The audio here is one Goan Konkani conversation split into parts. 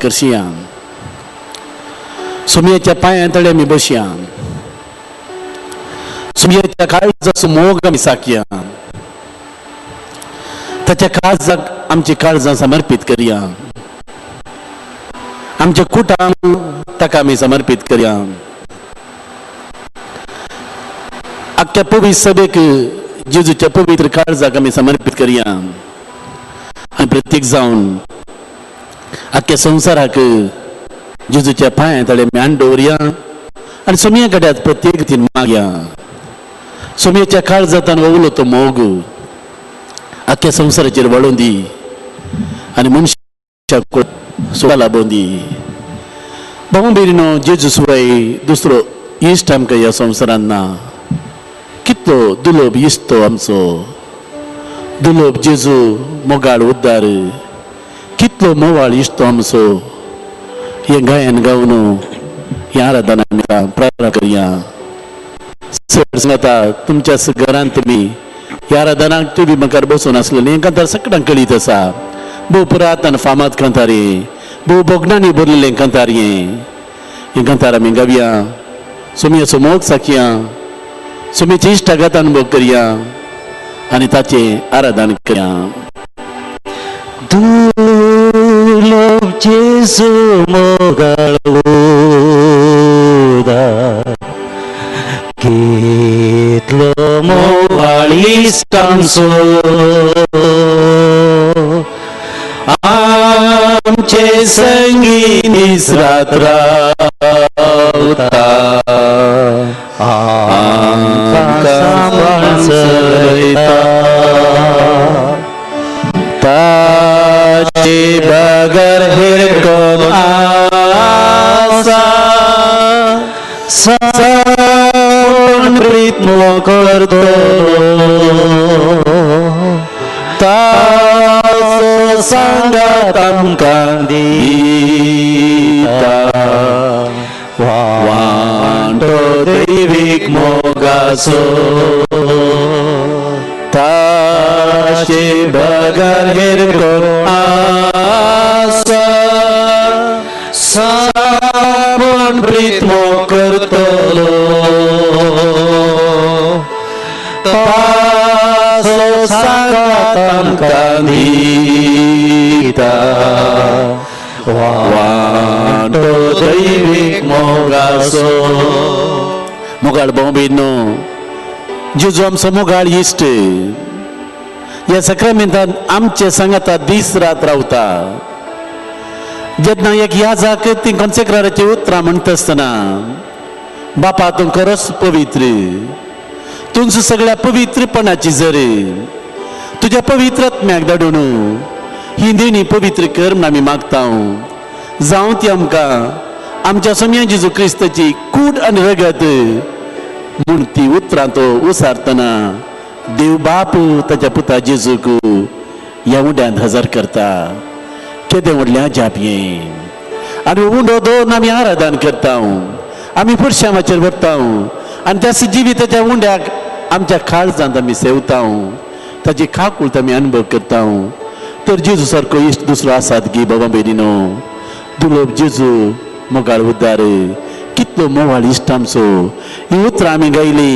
करशिया, सुमयेच्या पांयां तळे आमी बसया, सुमयेच्या काळजाचो मोग आमी साकया, ताच्या काळजाक आमची काळजां समर्पीत करया, आमच्या कुटां ताका आमी समर्पीत करया. आख्या पवित्र सभेक जेजूच्या पवित्र काळजाक आमी समर्पीत करया आनी प्रत्येक जावन आख्या संवसाराक जेजूच्या पांयां तळे आमी हाडून दवरया आनी सोमये कडेन प्रत्येक तीन मागया. सोमयेच्या काळजांत ववलो तो मोग आख्या संवसाराचेर वळोवन दी आनी मनशाक सुखा लाबोवन दी. भाव भयणीनो, जेजू शिवाय दुसरो इश्ट आमकां ह्या संवसारांत ना. कितलो दुर्लभ इश्ट तो आमचो, दुर्लभ जेजू मोगाळ उद्दार, कितलो मोवाळ इश्ट तो आमचो. हें गायन गावन ह्या आराधना आमी प्रार्थना करया. सर सांगता तुमच्या घरांत तुमी ह्या आराधनाक तुमी मुखार बसून आसलेली हें कांतार सगळ्यांक कळीत आसा. भोव पुरातन फामाद कांतार हें, भोव भोगणांनी भरलेलें कांतार हें. हें कांतार आमी गावया, सोमयेचो मोग साकया, सोमयेची इश्टागत अनुभव करया आनी ताचें आराधन करया. दुर्लभ जेजू मोगाळ उदार, कितलो मोगाळ इश्ट आमचो, आमचे संगी दीस रात रावता, आमकां सांबाळ चलयता, ताचे बगर हेर कोण आसा, सावन प्रीत करतो, ताचो सांगात आमकां दिता, वांटो दैवीक मोगाचो, ताचे बगर हेर कोण आसा, सावन प्रीत करतलो, ताचो सांगात आमकां दिता, वांटो दैवीक मोगाचो. मोगाळ भाव भयणीनो, जेजू आमचो मोगाळ इश्ट ह्या सक्रामेंतान आमचे सांगाता दीस रात रावता. जेन्ना एक याजाक ती कॉन्सेक्राराची उतरां म्हणटा आसतना, बापा तूं खरोच पवित्र, तुमचो सगळ्या पवित्रपणाची जर तुज्या पवित्र आत्म्याक धाडून ही देणी पवित्र कर म्हूण आमी मागता. जावं ती आमकां आमच्या सोमया जेजू क्रिस्ताची कूड आनी रगत म्हूण ती उतरां तो उसारतना देव बाप ताच्या पुता जेजूक ह्या उंड्यांत हजर करता. केदें व्हडलें अजाप हें. आनी उंडो दवरून आमी आराधन करता, आमी पुरशामाचेर व्हरता आनी त्या जिविताच्या उंड्याक आमच्या काळजांत आमी सेवता, ताची काकूळत आमी अनुभव करता. तर जेजू सारको इश्ट दुसरो आसात गी बाबा भयणीनो? दुर्लभ जेजू मोगाळ उद्दार, कितलो मोवाळ इश्ट आमचो. ही उतरां आमी गायली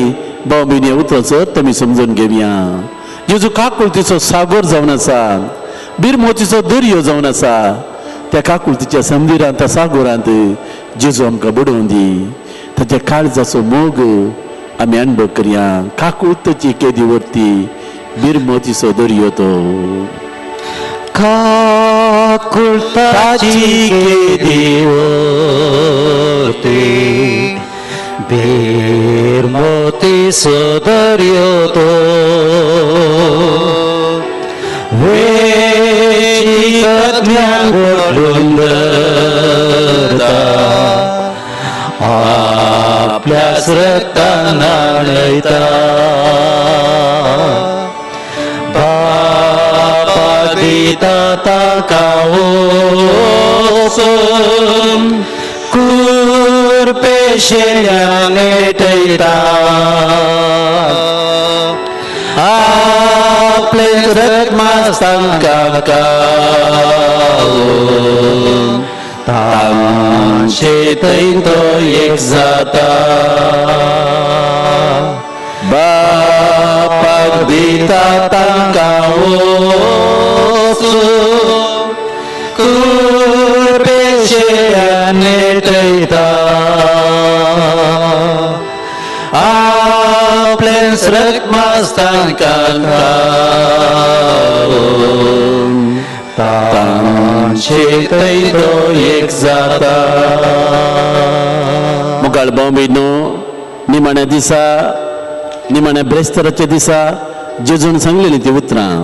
बाबा भयणी, उतरांचो अर्थ आमी समजून घेवया. जेजू काकुळतीचो सागोर जावन आसा, बिरमोतीचो दर्यो जावन आसा. त्या काकुळतीच्या संदिरांत, त्या सागोरांत जेजू आमकां बुडोवन दी. ताच्या काळजाचो मोग आमी अनुभव करया. काकुळतीची केदी व्हरती बिरमोतीचो दर्यो तो, काकुळताची केदी व्हरती बिरमोतीचो दर्यो तो, वेची आत्म्याक व्हडून धरता, आपल्या रक्तान न्हाणयता, बापा दिता ताका वचून कुरपेशेल्यान नेटयता, आपले रगमास तांकां खावोवन तांचे थंय तो एक जाता. बापाक दिता तांकां वचूं, कृपेशें नेटयता. आपलें रगमास तांकां खावन तांचे थंय तो एक जाता. मुखार भाव भयणो, निमाण्या दिसा, निमाण्या ब्रेस्ताराच्या दिसा जेजून सांगलेली ती उतरां.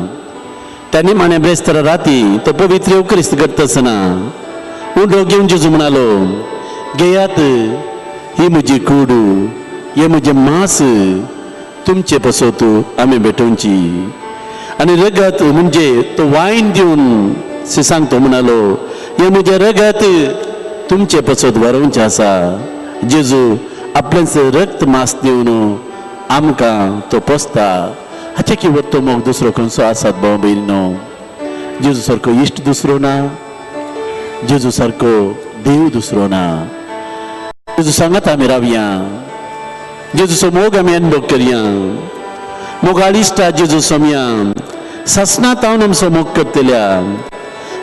त्या निमाण्या ब्रेस्तारा राती तो पवित्र येवक्रिस्त करता आसतना उंडो घेवन जेजू म्हणालो, घेयात, ही म्हजी कूड, हे म्हजें मांस, तुमचे पसत आमी भेटोवची. आनी रगत म्हणजे तो वायन दिवन सिसांक तो म्हणालो, हें म्हजें रगत तुमचे पसत वरोवचें आसा. जेजू आपलेंच रक्त मांस दिवन आमकां तो पोसता. हाचे की वत्तो मोग दुसरो खंयचो आसात भाव भयणीनो? जेजू सारको इश्ट दुसरो ना, जेजू सारको देव दुसरो ना. जेजू सांगात आमी रावया, जेजूचो मोग आमी अनुभव करया. मोगाळ इश्टा जेजू सोमया, सासणांत हांव आमचो मोग करतल्या.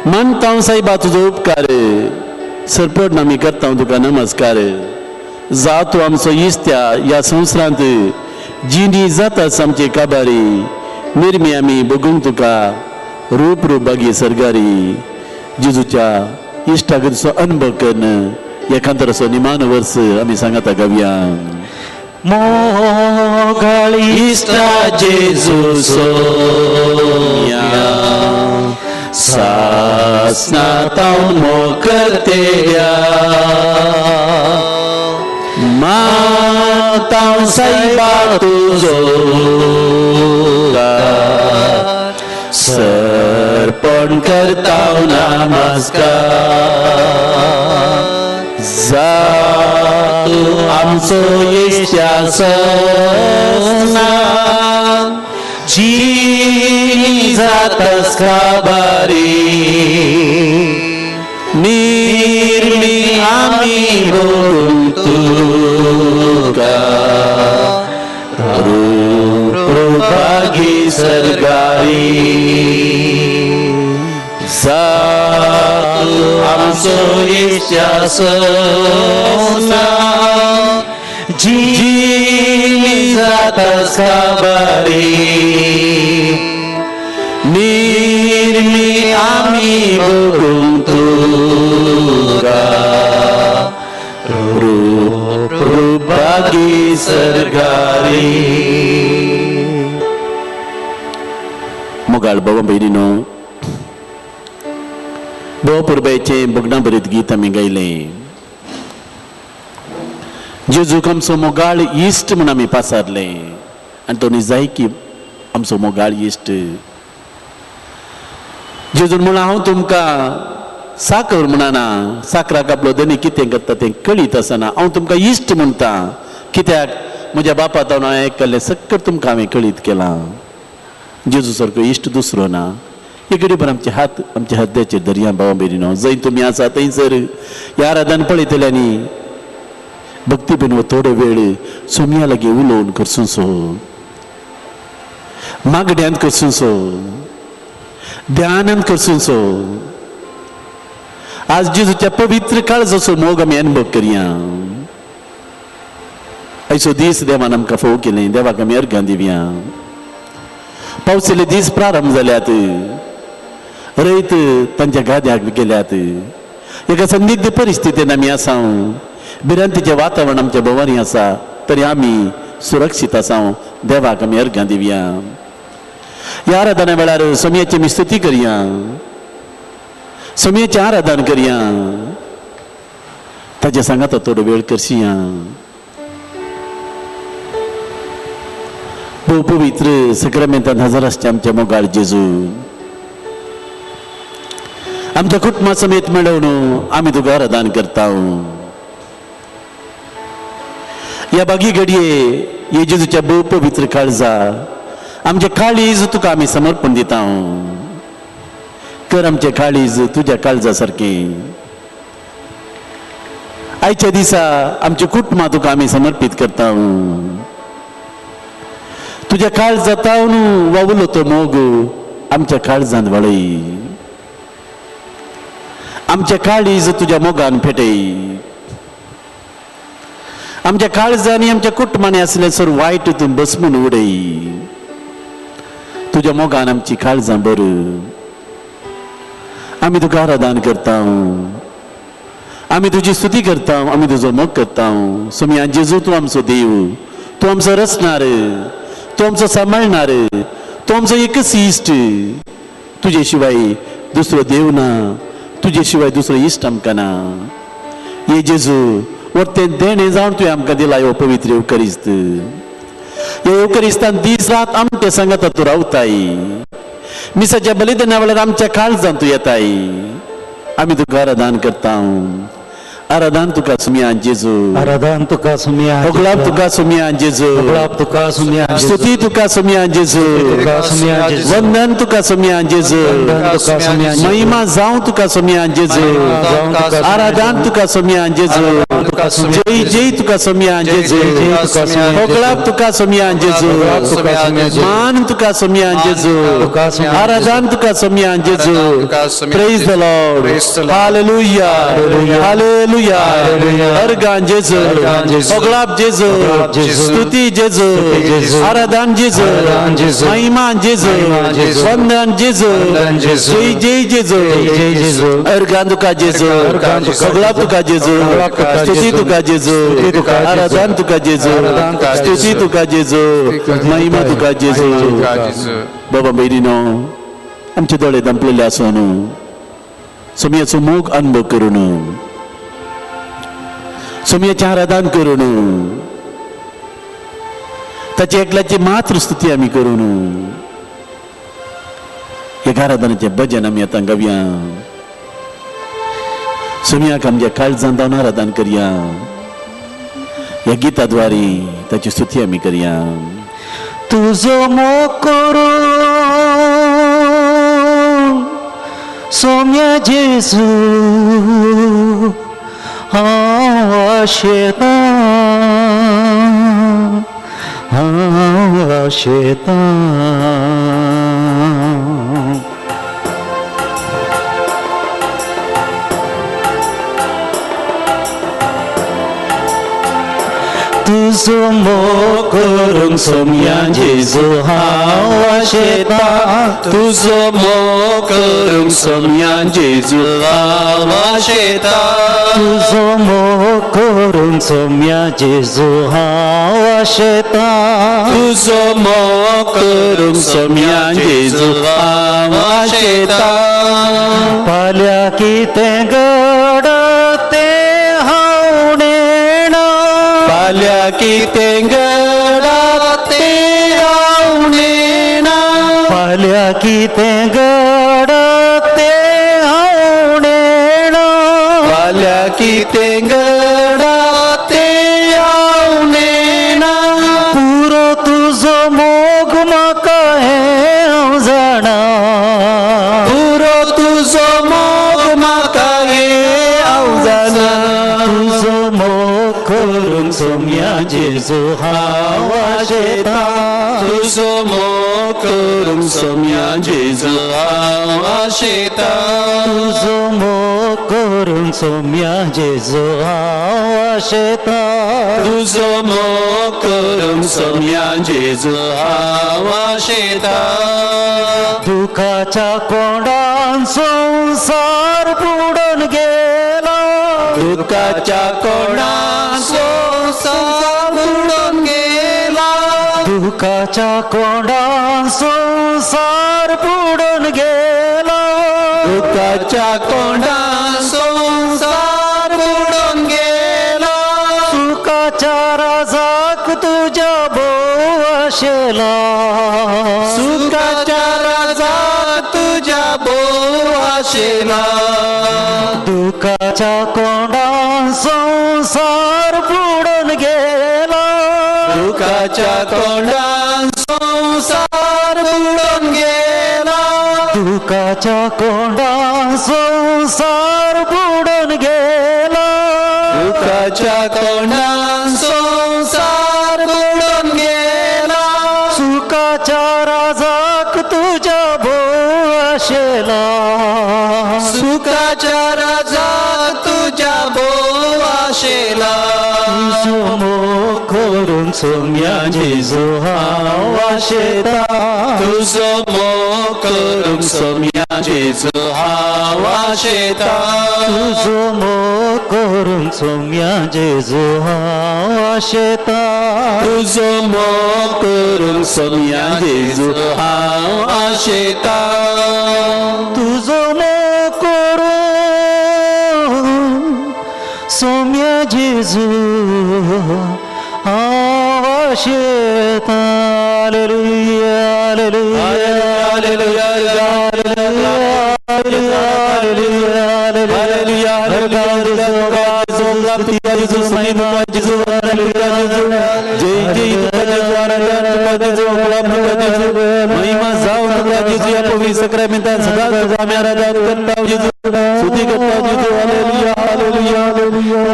मानता हांव सायबा तुजो उपकार, सरपट आमी करता तुका नमस्कार. जा तूं आमचो इश्ट्या ह्या संवसारांत, जिणी जाता आमची काबारी. निर्मी आमी बगूंक तुका रूप रूप बागी सरगारी. जेजूच्या इश्टागतीचो अनुभव करून एकांतराचो निमान वर्स आमी सांगाता गावया. मोगाळ इश्टा जेजू सोम्या, सासणांत हांव मोग करतेल्या. मानता हांव सायबा तुजो उपकार, सर्पण करता हांव नमस्कार. जा तूं आमचो इश्ट्या सपनां, जिणी जातास काबारी. निर्मी आमी बघूंक तुका रूप भागी सरगारी. जा तूं आमचो इश्ट्या सपनां, जिणी जातास काबारी. निर्मी आमी बघूंक तुका रूप भागी सरगारी. मोगाळ बाबा भयणीनो, भोव पुरबायचें भगणां भरीत गीत आमी गायलें. जेजूक आमचो मोगाळ इश्ट म्हूण आमी पासारलें आनी तो निजायकी आमचो मोगाळ इश्ट. जेजून म्हणलां, हांव तुमकां साकर म्हणना, साकराक आपलो धनी कितें करता तें कळीत आसना. हांव तुमकां इश्ट म्हणटा, कित्याक म्हज्या बापा तावन हांवें आयकल्लें सक्कट तुमकां हांवें कळीत केलां. जेजू सारको इश्ट दुसरो ना. एक घडीभर आमचे हात आमच्या हद्द्याचेर दर्या भावा भयणीनो, जंय तुमी आसा थंयसर ह्या आराधन पळयतल्यांनी भक्ती बीन थोडो वेळ सोमया लागीं उलोवन करसुसो, मागड्यांत करसुसो, ध्यानान करसुसो. आज जेजूच्या पवित्र काळजाचो मोग आमी अनुभव करया. आयचो दीस देवान आमकां फोव केलें, देवाक आमी अर्घां दिवया. पावसाले दीस प्रारंभ जाल्यात, रयत तांच्या गाद्याक गेल्यात. एका संदिग्ध परिस्थितीन आमी आसा, भिरांतीचें वातावरण आमच्या भोंवारी आसा, तरी आमी सुरक्षीत आसा. देवाक आमी अर्घां दिवया. ह्या आराधना वेळार सोमयाची आमी स्तुती करया, सोमयाचें आराधन करया, ताचे सांगाता थोडो वेळ करशिया. भोव पवित्र सक्रामेंतान हजर आसचे आमच्या मोगाळ जेजू, आमच्या कुटुंबा समेत मेळोवन आमी तुका आराधन करता. ह्या बागी घडये हे जेजूच्या भोव पवित्र काळजा आमचे काळीज तुका आमी समर्पण दिता. कर आमचें काळीज तुज्या काळजा सारकें. आयच्या दिसा आमची कुटुंबां तुका आमी समर्पीत करता. तुज्या काळजांत वावुलो तो मोग आमच्या काळजांत वळय. आमच्या काळीज तुज्या मोगान पेटय. आमच्या काळजांनी आमच्या कुटुंबांनी आसलें सर वायट तूं बसमून उडय. तुज्या मोगान आमची काळजां बर. आमी तुका आराधन करता, आमी तुजी स्तुती करता, आमी तुजो मोग करता. सोमया जेजू, तूं आमचो देव, तूं आमचो रचणार, तूं आमचो सांबाळणार, तूं आमचो एकच इश्ट. तुजे शिवाय दुसरो देव ना, तुजे शिवाय दुसरो इश्ट आमकां ना. हे जेजू, वरतें देणें जावन तुवें आमकां दिला हो पवित्र येवकरिस्त. ह्या येवकरिस्तान दीस रात आमचे सांगाता तूं रावताय. मिसाच्या बलिदाना वेळार आमच्या काळजांत तूं येताय. आमी तुका आराधन करता. आराधन तुका सुमया जेजू, आराधन तुका सुमया, होगळाप तुका सुमया जेजू, होगळाप तुका सुमया, स्तुती तुका सुमया जेजू, तुका सुमया जेजू, वंदन तुका सुमया जेजू, वंदन तुका सुमया, महिमा जावं तुका सुमया जेजू, आराधन तुका सुमया जेजू, जय जय तुका सुमया जेजू, होगळाप तुका सुमया जेजू, मान तुका सुमया जेजू, आराधन तुका सुमया जेजू. Praise the Lord. Hallelujah, hallelujah. Organ जेजू, होगळाप जेजू, स्तुती जेजू, आराधन जेजू, महिमा जेजू, वंदन जेजू, जय जय जेजू, अर्गान तुका जेजू, होगळाप तुका जेजू, स्तुती तुका जेजू, आराधन तुका जेजू, स्तुती तुका जेजू, महिमा तुका जेजू. बाबा भयणीनो, आमचे दोळे दंपलेले आसून सोमयाचो मोग अनुभव करून, सोमयाचें आराधन करून, ताची एकल्याची मात्र स्तुती आमी करून ह्या आराधनाचें भजन आमी आतां गावया. सोमयाक आमच्या काळजांत जावन आराधन करया. ह्या गिताद्वारे ताची स्तुती आमी करया. तुजो मोग करून सोम्या जेजू हांव आशेतां, हांव आशेतां. तुजो मोग करूंक सोम्या जेजू हांव आशेतां, तुजो मोग करूंक सोम्या जेजू हांव आशेतां, तुजो मोग करूंक सोम्या जेजू हांव आशेतां, तुजो मोग करूंक सोम्या जेजू हांव आशेतां. फाल्यां कितें घडत तें हांव नेणा, फाल्यां कितें घडत तें हांव नेणा, फाल्यां कितें घडत तें हांव नेणा, फाल्यां कितें घडत तें हांव नेणा. पुरो तुजो मोग म्हाका हें हांव जाणा, पुरो तुजो मोग म्हाका हें हांव जाणा. तुजो मोग करूंक सोम्या जेजू हांव आशेतां, तुजो मोग करूंक सोम्या जेजू हांव आशेतां, तुजो मोग करूंक सोम्या जेजू हांव आशेतां, तुजो मोग करूंक सोम्या जेजू हांव आशेतां. दुखाच्या कोंडान संवसार बुडून गेला, दुखाच्या कोंडान संवसार बुडून गेला, दुखाच्या कोंडान संवसार बुडून गेला, दुखाच्या कोंडान संवसार बुडून गेला. सुखाच्या राजाक तुज्या भोव आशेला, सुखाच्या राजाक तुज्या भोव आशेला. दुखाच्या कोंडान संवसार बुडून गेला, दुखाच्या कोंडान संवसार बुडून गेला, दुखाच्या कोंडान संवसार बुडून गेला, दुखाच्या कोंडान संवसार बुडून गेला. सुखाच्या राजाक तुज्या भोव आशेला. सुखाच्या राजाक तुज्या भोव आशेला. तुजो मोग करून सोम्या जेजू हांव आशेता. तुजो मोग करूंक सोम्या जेजू हांव आशेता. तुजो मोग करून सोम्या जेजू हांव आशेता. तुजो मोग करूंक सोम्या जेजू हांव आशेता. तुजो मोग करून सोम्या जेजू हांव आशेता. Hallelujah, hallelujah, hallelujah, hallelujah, hallelujah, जय जय तुका जेजू, आराधन तुका जेजू, उपलाभ तुका जेजू, महिमा जावं तुका जेजू. ह्या पवित्र सक्रामेंतान सदांच तुका आमी आराधन करता जेजू, स्तुती करता जेजू. Hallelujah, hallelujah, hallelujah.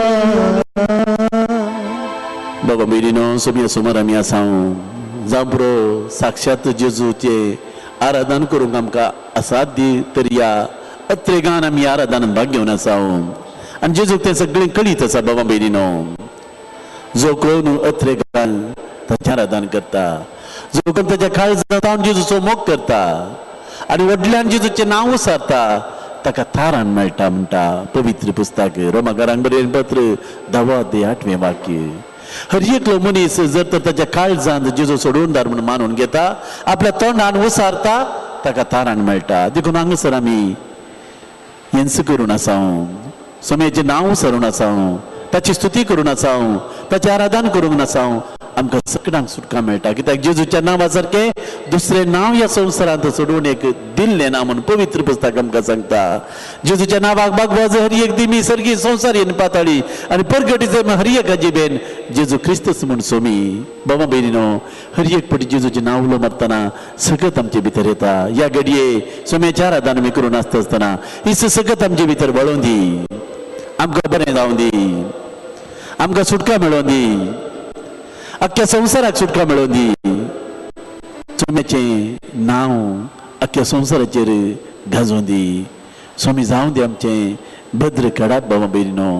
बाबा भयणीनो, सोम्या सुमार आमी आसा जावं पुरो साक्षात जेजूचें आराधन करूंक आमकां आसात दी तर ह्या अत्रेगान आमी आराधनान भाग घेवन आसा आनी जेजूक तें सगळें कळीत आसा. बाबा भयणीनो, जो कोण अत्रेगान ताचें आराधन करता, जो कोण ताच्या काळजांत जेजूचो मोग करता आनी व्हडल्यान जेजूचें नांव उसारता ताका तारण मेळटा म्हणटा पवित्र पुस्तक रोमाकारांक बरयलें पत्र 10 अध्याय 8वें वाक्य. हर एकलो मनीस जर तर ताच्या काळजांत जेजू सोडूनदार म्हूण मानून घेता, आपल्या तोंडान उसारता, ताका तारण मेळटा. देखून हांगासर आमी हेंच करून आसा, सोम्याचें नांव उसारून आसा, ताची स्तुती करून आसा, ताचें आराधन करूंक नासा, आमकां सगळ्यांक सुटका मेळटा. कित्याक जेजूच्या नांवा सारकें दुसरें नांव ह्या संवसारांत सोडून एक दिल्लें ना म्हूण पवित्र पुस्तक आमकां सांगता. जेजूच्या नांवाक बागवाज हर एक दिमी सर्गी संवसार येन पाताळी आनी परगटीचे हर एक जिबेन जेजू क्रिस्तच म्हूण सोमी. बाबा भयणीनो, हर एक पटी जेजूचें नांव उलो मारतना सगळत आमचे भितर येता. ह्या घडये सोम्याच्या आराधन आमी करून आसता आसतना ही सगळत आमचे भितर वळोवन दी, आमकां बरें जावं दी, आमकां सुटका मेळोवन दी, अख्ख्या संवसाराक सुटका मेळोवन दी. सोम्याचें नांव अख्ख्या संवसाराचेर गाजोवन दी. स्वामी जावं दी आमचें भद्र कडाप. बाबा भयणीनो,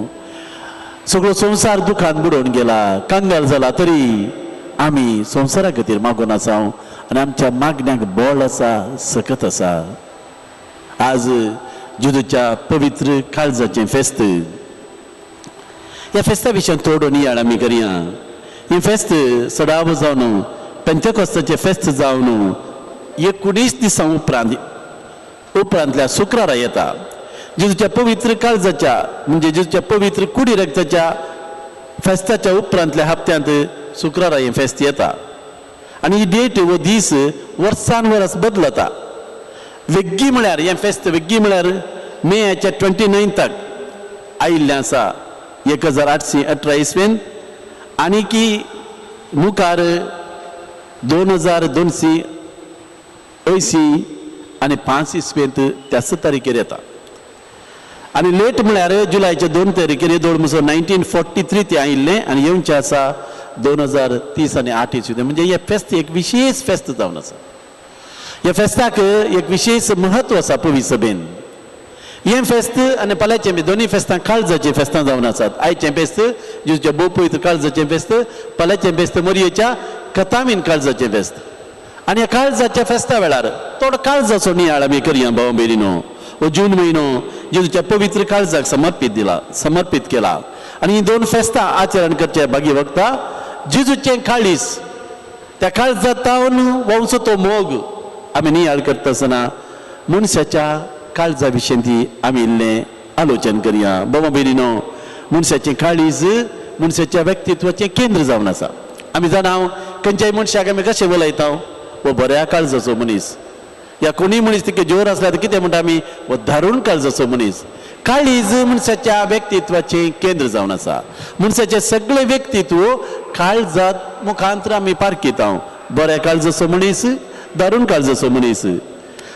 सगळो संवसार दुखान बुडोवन गेला, कंगाल जाला, तरी आमी संवसारा खातीर मागून आसा आनी आमच्या मागण्याक बळ आसा, सकत आसा. आज जेजूच्या पवित्र काळजाचें फेस्त, ह्या फेस्ता विशयान थोडो नियाळ आमी करया. हें फेस्त सदाव जावन पेंतेकोस्ताचें फेस्त जावन 19 दिसां उपरांतल्या शुक्रारा येता. जेजूच्या पवित्र काळजाच्या म्हणजे जेजूच्या पवित्र कुडी रक्ताच्या फेस्ताच्या उपरांतल्या हप्त्यांत शुक्रारा हें फेस्त येता आनी ही डेट हो दीस वर्सान वर्स बदलता. वेग्गी म्हळ्यार हें फेस्त वेग्गी म्हळ्यार मेच्या 29 आयिल्लें आसा 1818 इसवेन आनी की मुखार 2280 आनी 5 इसवेंत त्याच तारखेर येता. आनी लेट म्हळ्यार जुलायच्या 2 तारखेर दोन म्हजो 1943 ते आयिल्लें आनी येवचें आसा 2030 आनी 8 इसवेंत. म्हणजे हें फेस्त एक विशेष फेस्त जावन आसा. ह्या फेस्ताक एक विशेष म्हत्व आसा पवित्र सभेन. हें फेस्त आनी फाल्यांचें बी दोनूय फेस्तां काळजाचीं फेस्तां जावन आसात. आयचें फेस्त जेजूच्या भोव पवित्र काळजाचें फेस्त, फाल्यांचें फेस्त मोरयेच्या कथामीन काळजाचें फेस्त. आनी ह्या काळजाच्या फेस्ता वेळार थोडो काळजाचो नियाळ आमी करया. भाव भयणीनो, हो जून म्हयनो जेजूच्या पवित्र काळजाक समर्पीत दिला, समर्पीत केला आनी हीं दोन फेस्तां आचरण करचे भागी वखता जेजूचें काळीज, त्या काळजांत वंसो तो मोग आमी नियाळ करता आसतना मनशाच्या काळजा विशीं ती आमी इल्लें आलोचन करया. बाबा भयणीनो, मनशाचें काळीज मनशाच्या व्यक्तित्वाचें केंद्र जावन आसा. आमी जाणा खंयच्याय मनशाक आमी कशें उलयता, हो बऱ्या काळजाचो मनीस, या कोणीय मनीस तितके जोर आसल्यार कितें म्हणटा आमी, हो दारूण काळजाचो मनीस. काळीज मनशाच्या व्यक्तित्वाचें केंद्र जावन आसा. मनशाचें सगळें व्यक्तित्व काळजात मुखांतर आमी पारखिता. बऱ्या काळजाचो मनीस, दारूण काळजाचो मनीस.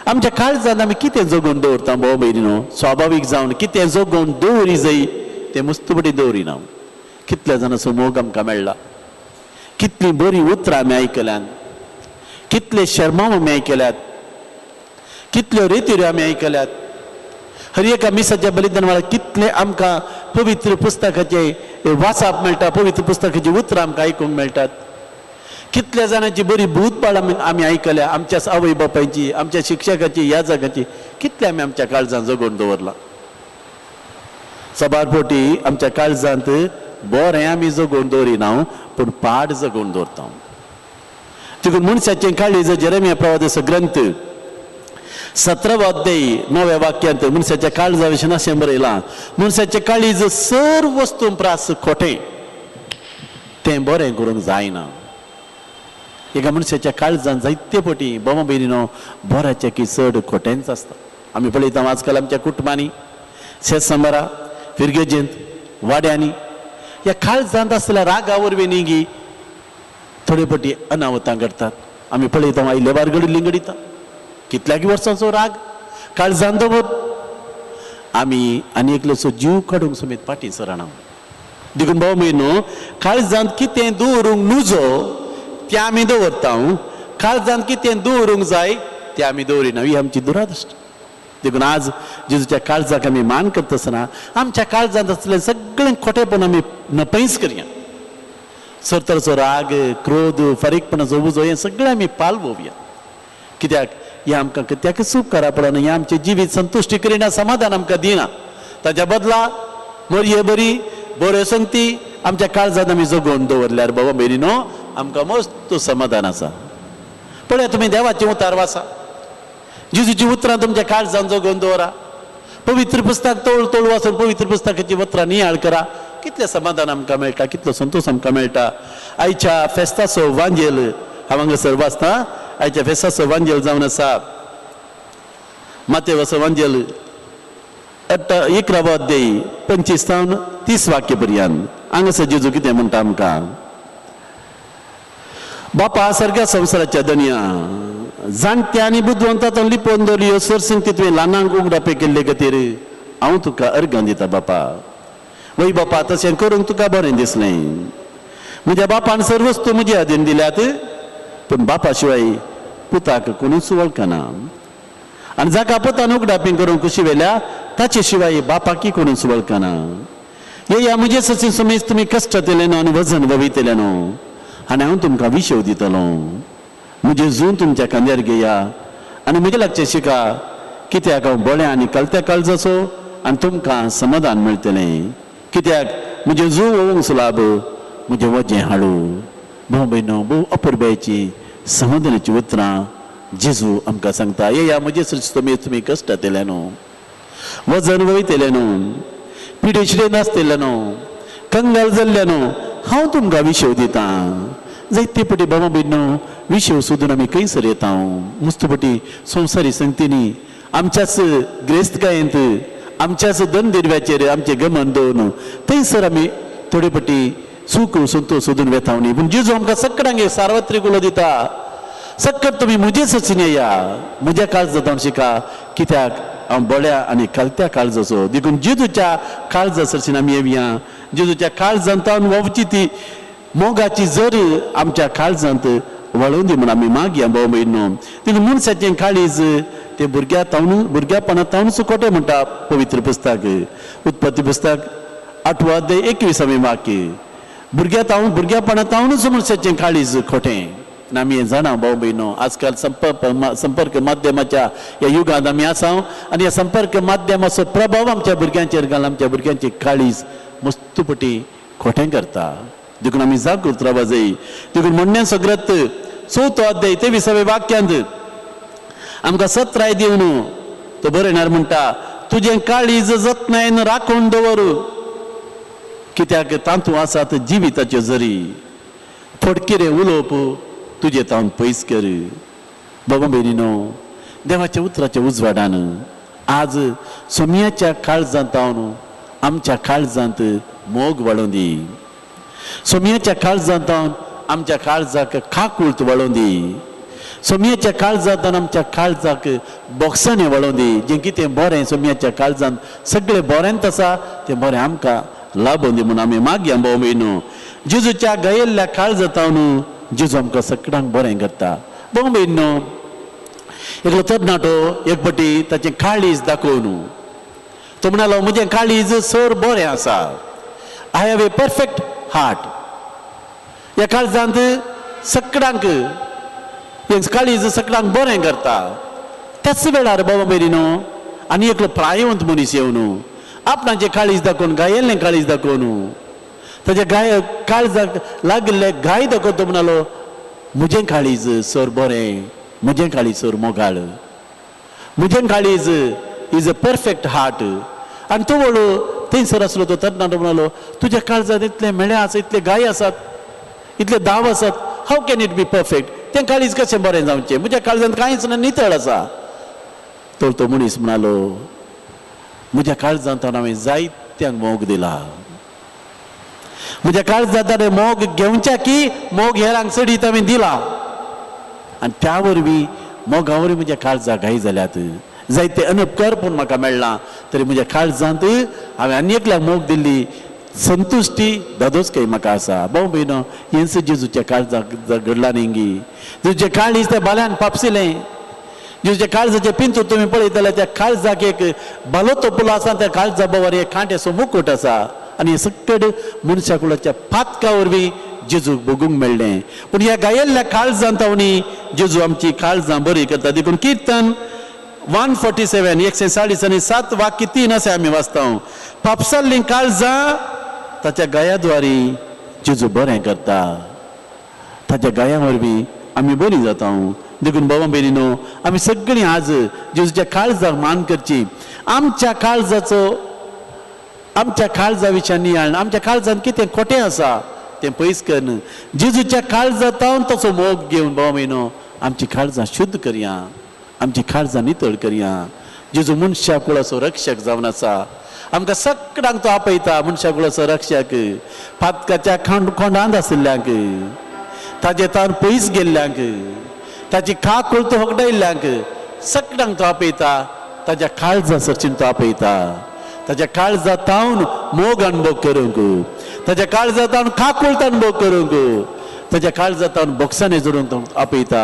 आमच्या काळजांत आमी कितें जगोवन दवरता भाव भयणीनो, स्वाभावीक जावन कितें जगोवन दवरी जाय तें मुस्तपटी दवरिना. कितल्या जाणांचो मोग आमकां मेळ्ळा, कितलीं बरीं उतरां आमी आयकल्यात, कितले शर्मांव आमी आयकल्यात, कितल्यो रेतिऱ्यो आमी आयकल्यात. हर एका मिसाच्या बलिदान वेळार कितलें आमकां पवित्र पुस्तकाचें वाचप मेळटा, पवित्र पुस्तकाचीं उतरां आमकां आयकूंक मेळटात. कितल्या जाणांची बरी भूतपाळ आमी आयकल्या, आमच्या आवय बापायची, आमच्या शिक्षकाची, ह्या जाग्याची, कितले आमी आमच्या काळजान जगोवन दवरलां. सबार पोटी आमच्या काळजांत बरें आमी जगोवन दवरिना, पूण पाड जगोवन दवरता. देखून मनशाचें काळीज जेरेमिया प्रवादाचो ग्रंथ 17 अध्याय 9व्या वाक्यांत मनशाच्या काळजा विशीं अशें बरयलां, मनशाचें काळीज सर्व वस्तू प्रास खोटें, तें बरें करूंक जायना. एका मनशाच्या काळजान जायते पटी बाबा भयणीनो बऱ्याचे की चड खोटेंच आसता. आमी पळयता आजकाल आमच्या कुटुंबांनी, शेतसंबारा, फिरगेजेंत, वाड्यांनी ह्या काळजांत आसलेल्या रागा वरवीं न्ही थोडे पटी अनावतां करतात. आमी पळयता आयले बार घडिल्लीं घडिता, कितल्याकी वर्सांचो राग काळजान दवर आमी आनी एकल्याचो जीव काडूंक समेत फाटीं सरना. देखून भाव भयणीनो, काळजांत कितें दवरूंक नुजो तें आमी दवरता, काळजांत कितें दवरूंक जाय तें आमी दवरिना. ही आमची दुरादृश्ट. देखून आज जेजूच्या काळजाक आमी मान करता आसतना आमच्या काळजांत आसलें सगळें खोटेपण आमी नपयच करया. सरतरचो राग, क्रोध, फारीकपणाचो उजो हें सगळें आमी पालवया. कित्याक हें आमकां कित्याक उपकारा पडना, हें आमचें जिवीत संतुश्टी करिना, समाधान आमकां दिना. ताच्या बदला मरये बरी बऱ्यो संगती आमच्या काळजांत आमी जगोवन दवरल्यार बाबा भयणीनो आमकां मस्त समाधान आसा. पळया तुमी देवाचें उतार वाचा, जेजूची उतरां तुमच्या काळजान जगोवन दवरा, पवित्र पुस्तक तोळ तोळ वाचून पवित्र पुस्तकाची उतरां नियाळ करा, कितलें समाधान आमकां मेळटा, कितलो संतोश आमकां मेळटा. आयच्या फेस्ताचो वांजेल हांव हांगासर वाचता. आयच्या फेस्ताचो वांजेल जावन आसा मातेवाचो वांजेल 11 अध्याय 25 सावन 30 वाक्य पर्यंत. हांगासर जेजू कितें म्हणटा आमकां, बापा सारक्या संवसाराच्या दनया जाणट्या आनी बुदवंतांत लिपोवन दवरली सरसंगती तुवें ल्हानांक उगडापे केल्ले खातीर हांव तुका अर्गां दिता बापा. वय बापा, तशें करूंक तुका बरें दिसलें. म्हज्या बापान सर्व वस्तू म्हजे अधीन दिल्यात, पूण बापा शिवाय पुताक कोणूच वळखना, आनी जाका पुतान उगडापी करूंक खुशी वेल्या ताचे शिवाय बापाकी कोणूच वळखना. येया म्हजे सची समेज तुमी कश्ट दिले न्हू आनी वजन ववितले न्हू, आनी हांव तुमकां विशेव दितलो. म्हजें जून तुमच्या खांद्यार घेया आनी म्हजें लागचें शिका, कित्याक हांव बळें आनी कलत्या काळजाचो आनी तुमकां समाधान मेळटलें. कित्याक म्हजें जूं वोवंक सुलाब, म्हजें वजें हाडू. भोव भयणो, भोव अपुरबायेची समाधानाची उतरां जेजू आमकां सांगता. येया म्हजे सची तुमी कश्ट येतले न्हू, वजन वयतले न्हू, पिडेशिडे नासतले न्हू, कंगाल जाल्ले न्हू, हांव तुमकां विशेव दितां. जायते पटी बाबा भयणो विशेव सोदून आमी खंयसर येता. मुस्तपटी संवसारी संगतींनी आमच्याच ग्रेस्तकायेंत आमच्याच दनदिरव्याचेर आमचें गमन दवरून थंयसर आमी थोडे पटी सूख संतोश सोदून वेता न्ही. पूण जेजू आमकां सगळ्यांक एक सार्वत्रीक उलो दिता, सक्कट तुमी म्हजे सचीन येया, म्हज्या काळजांत शिका, कित्याक हांव बळ्या आनी कालत्या काळजाचो. देखून जेजूच्या काळजा सरशीन आमी येवया. जेजूच्या काळजांत व्हांवची ती मोगाची जर आमच्या काळजांत वळोवन दी म्हूण आमी मागया भाव भयणो. देखून मनशाचें काळीज ते भुरग्या तावन भुरग्यापणा तावनूच खोटें म्हणटा पवित्र पुस्तक, उत्पत्ती पुस्तक 8वो अध्याय 21वे वाक्य. भुरग्या तावन भुरग्यापणा तावनूच मनशाचें काळीज खोटें. आमी हें जाणा भाव भयणो, आजकाल संपर्क माध्यमाच्या ह्या युगांत आमी आसा आनी ह्या संपर्क माध्यमाचो प्रभाव आमच्या भुरग्यांचेर घाल आमच्या भुरग्यांची काळीज मस्तपटी खोटें करता. देखून आमी जागृत रावपाक जाय. देखून म्हणण्यां सगळ्यात 4थो अध्याय 23व्या वाक्यांत आमकां सत्राय दिवन तो बरयणार म्हणटा, तुजें काळीज जतनायेन राखून दवर, कित्याक तातूंत आसात जिविताच्यो जरी. फटकिरें उलोवप तुजें तावन पयस कर. बाबा भयणीनो, देवाच्या उतराच्या उजवाडान आज सोमयाच्या काळजांत तावन आमच्या काळजांत मोग वाडोवन दी. सोमयाच्या काळजांत तावन आमच्या काळजाक काकूळत वाडोवन दी. सोमयाच्या काळजांत आमच्या काळजाक बोगसाणें वाडोवन दी. जें कितें बरें सोमयाच्या काळजांत सगळें बरेंच आसा तें बरें आमकां लाभून दी म्हूण आमी मागया. भाव भयणो, जेजूच्या गायिल्ल्या काळजांत जेजू आमकां सगळ्यांक बरें करता. भाव भयणो, एकलो तरणाटो एक पटी ताचें काळीज दाखोवन तो म्हणालो, म्हजें काळीज सर बरें आसा, I have a perfect heart. ह्या काळजांत सगळ्यांक, हें काळीज सगळ्यांक बरें करता. त्याच वेळार बाबा भयणीनो आनी एकलो प्रायवंत मनीस येवन आपणाचें काळीज दाखोवन, गायिल्लें काळीज दाखोवन, ताच्या गाय काळजाक लागिल्ले गाय दाखोवन तो म्हणालो, म्हजें काळीज सर बरें, म्हजें काळीज सर मोगाळ, म्हजें काळीज is a perfect heart. आनी तो व्हडलो थंयसर आसलो तो तरणाटो म्हणालो, तुज्या काळजांत इतले मेळे आसा, इतले गाय आसात, इतले दाव आसात, how can it be perfect? तें काळीज कशें बरें जावचें? म्हज्या काळजांत कांयच ना, नितळ आसा. तर तो मनीस म्हणालो, म्हज्या काळजांत हांवें जायत्यांक मोग दिला, म्हज्या काळजांत हांवें मोग घेवच्या की मोग हेरांक चडीत हांवें दिला, आनी त्या वरवीं मोगा वरवीं म्हज्या काळजाक घाय जाल्यात, जायते अनपकार पूण म्हाका मेळ्ळा, तरी म्हज्या काळजांत हांवें आनी एकल्याक मोग दिल्ली संतुश्टी दादोच काही म्हाका आसा. भाव भयणो, हेंच जेजूच्या काळजाक घडलां न्ही गी. जेजूचें काळीज त्या बाल्यान पापसिलें. जेजूच्या काळजाचें पिंतूर तुमी पळयत जाल्यार त्या काळजाक एक बालो तोपलो आसा, त्या काळजा बवर एक कांट्याचो मुकूट आसा, आनी हें सगळे मनशा कुळाच्या पातका वरवीं जेजूक भोगूंक मेळ्ळें. पूण ह्या गायिल्ल्या काळजांत तावणी जेजू आमची काळजां बरी करता. देखून किर्तन 147 147 वाक्य 3 अशें आमी वाचता, पापसाल्लीं काळजां ताच्या गायाद्वारी जेजू बरें करता, ताच्या गाया वरवीं आमी बरीं जाता. देखून बाबा भयणीनो, आमी सगळीं आज जेजूच्या काळजाक मान करची. आमच्या काळजाचो, आमच्या काळजा विशयान नियाळ, आमच्या काळजान कितें खोटें आसा तें पयस करून जेजूच्या काळजांत तसो मोग घेवन बाबा भयणो आमची काळजां शुद्ध करया, आमची काळजां नितळ करया. जेजू मनशा कुळाचो रक्षक जावन आसा, आमकां सगळ्यांक तो आपयता. मनशा कुळाचो रक्षक पातकाच्या खोंडांत आशिल्ल्यांक, ताजे तान पयस गेल्ल्यांक, ताची काकूळ तो होगडायल्ल्यांक सगळ्यांक तो आपयता. ताज्या काळजा सरचीन तो आपयता, ताज्या काळजा तावन मोग अणभव करूंक, ताज्या काळजा तावन काकूळ अणभव करूंक, ताज्या काळजा तावन बोक्सांनी जोडूंक तो आपयता.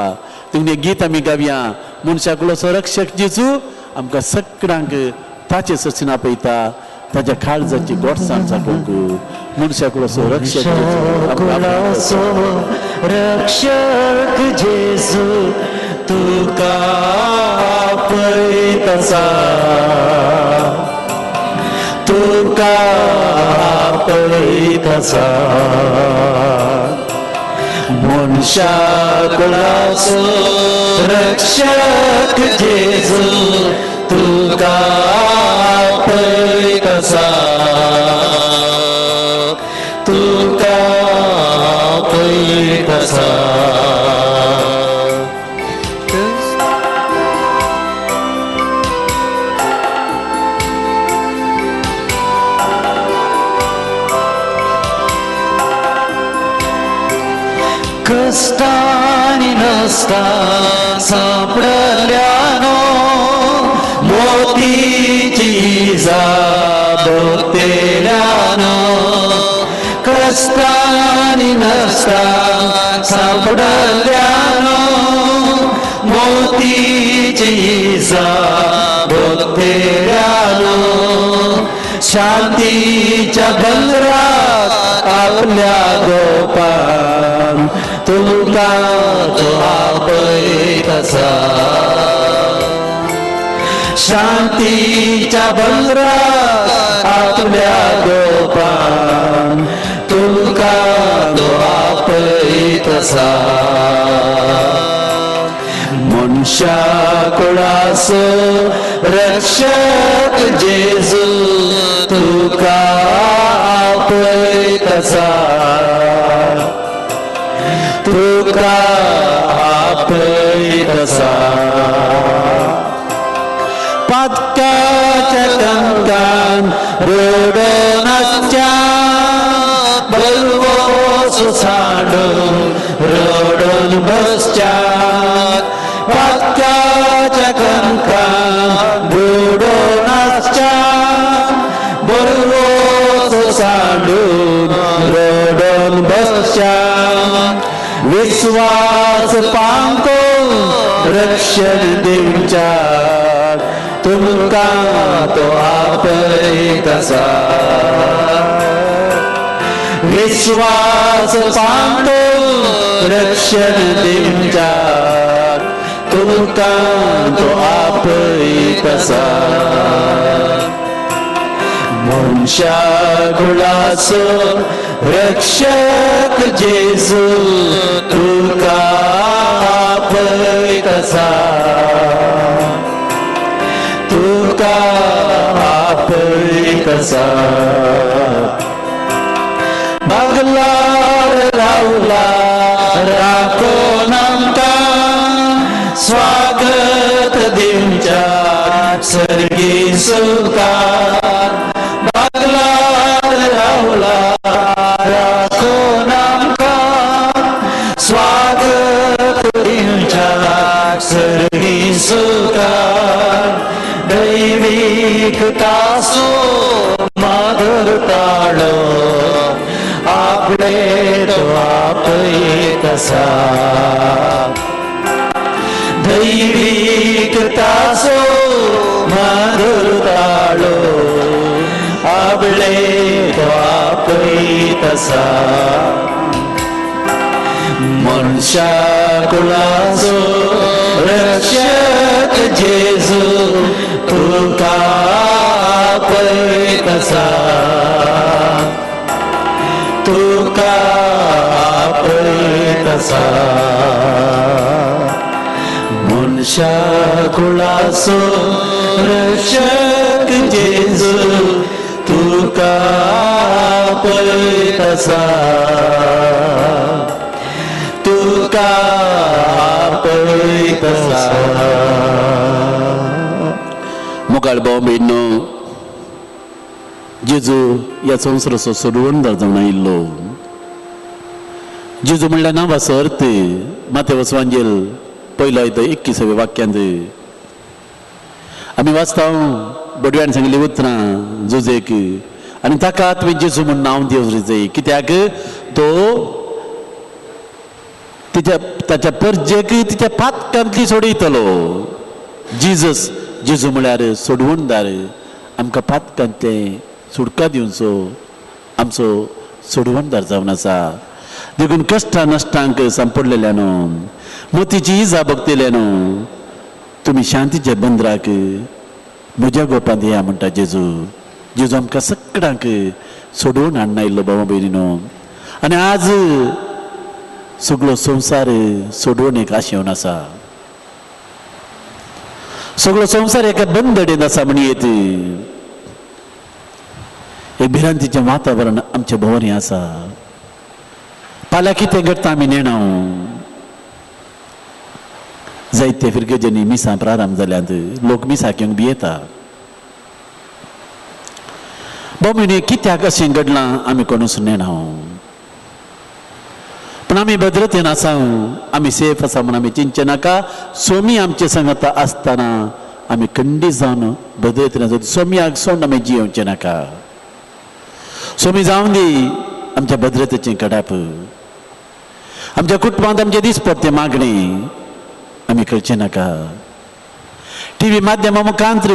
तुमगे गीत आमी गावया, मनशा कुळाचो रक्षक जेजू आमकां सगळ्यांक ताचे सरचीन आपयता, ताज्या काळजाची गोडसाण चाकूंक. मनशा कुळाचो रक्षक रक्षक जेजू तुका आपयत आसा, तुका आपयत आसा, मनशा कुळाचो रक्षक जेजू तुका आपयत आसा, तुका आपयत आसा. कश्टांनी नसता सांपडल्यानो मोतीची जाबोतेल्यानो, कश्टांनी नसता सांपडल्यानो मोतीची जाबोतेल्यानो, शांतीच्या बंदरात आपल्या गोपान तुका तो आपयत आसा, शांतीच्या बंदरात आपल्या गोपान तुका तो आपयत आसा. मनशा कुळाचो रक्षक जेजू तुका आपयत आसा, तुका आपयत आसा. पातकाच्या कंकान रडून आसच्या बलवोसो सांडून रडून बसच्या, पातकाच्या कंकान बुडून आसच्या बलवोसो सांडून रडून बसच्या विश्वास पांको रक्षण दिवच्या तुमकां तो आपयत आसा. विश्वास पांको रक्षण दिवच्या तुमकां तो आपयत आसा. मनशा कुळाचो रक्षक जेजू तुका आपयत आसा, तुका आपयत आसा. बगलार रावला राखून आमकां स्वागत दिवच्या सर्गी सुखान. बगलार रावला राखून आमकां स्वागत दिवच्या सर्गी सुखान. दैवीक तासो माधुर ताळो आपले तो आपयत आसा. दैवीक तासो माधुर ताळो आपले तो आपयत आसा. मनशा कुळाचो रक्षक जेजू तुका आपयत आसा, तुका आपयत आसा. मनशा कुळाचो रक्षक जेजू तुका आपयत आसा, तुका आपयत आसा. मुखार भाव भयणींनो, जेजू ह्या संवसाराचो सोडवणदार जावन आयिल्लो. जेजू म्हणल्यार नांवाचो अर्थ मातेवस वांजेल पयलो येता 21व्या वाक्यांत आमी वाचता. बडव्यान सांगिल्ली उतरां जुजेक आनी ताका तुवें जेजू म्हूण नांव दिवंक जाय, कित्याक तो तिच्या ताच्या परजेक तिच्या पातकांतली सोडयतलो. जिजस जेजू म्हळ्यार सोडवणदार, आमकां पातकांतले सुटका दिवचो आमचो सोडवणदार जावन आसा. देखून कश्टां नश्टांक सांपडलेल्यानो, मोतीची इजा भोगतल्यानो, तुमी शांतीच्या बंदराक म्हज्या गोपांत या म्हणटा जेजू. जेजू आमकां सगळ्यांक सोडोवन हाडून आयिल्लो भावा भयणीनो. आनी आज सगळो संवसार सोडोवन एक आशेवन आसा, सगळो संवसार एका बंदडेन आसा म्हणयेत. एक भिरांतीचें वातावरण आमच्या भोंवरी आसा. फाल्यां कितें घडटा आमी नेणाव. जायते फिरगेजांनी मिसां प्रारंभ जाल्यात, लोक मिसाक येवंक भियेता. भोव कित्याक अशें घडलां आमी कोणूच नेणाव. पूण आमी भद्रतेन आसा, आमी सेफ आसा म्हूण आमी चिंतचें नाका. सोमी आमचे सांगता आसतना आमी खंडीत जावन भद्रतेन आसा. सोमयाक सोड आमी जियेवचें नाका. सोमी जावन दी आमच्या भद्रतेचें कडाप. आमच्या कुटुंबांत आमचे दिसपट्टे मागणें आमी करचें नाका. टी व्ही माध्यमा मुखांत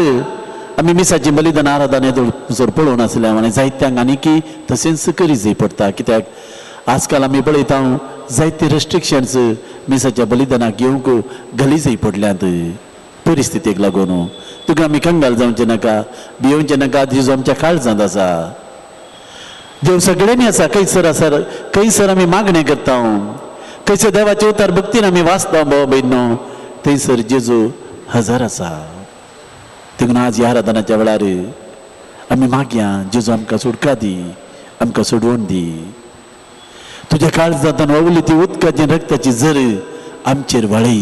आमी मिसाची बलिदान आराधना येदोळ पळोवन आसल्या आनी जायत्यांक आनी की तशेंच करी जाय पडटा. कित्याक आजकाल आमी पळयता जायते रेस्ट्रिक्शन्स मिसाच्या बलिदानाक घेवंक घाली जाय पडल्यात परिस्थितीक लागून. तुका आमी कंगाल जावचें नाका, भियोवचें नाका. जेजू आमच्या काळजांत आसा, देव सगळ्यांनी आसा. खंयसर आसा खंयसर आमी मागणें करता, खंयसर देवाचे उतार भक्तीन आमी वाचता भाव भयणीनो, थंयसर जेजू हजर आसा. देखून आज ह्या आराधनाच्या वेळार आमी मागया, जेजू आमकां सुटका दी, आमकां सोडोवन दी. तुज्या काळजांतल्यान व्हांवली ती उदकाची रक्ताची झर आमचेर व्हाळय,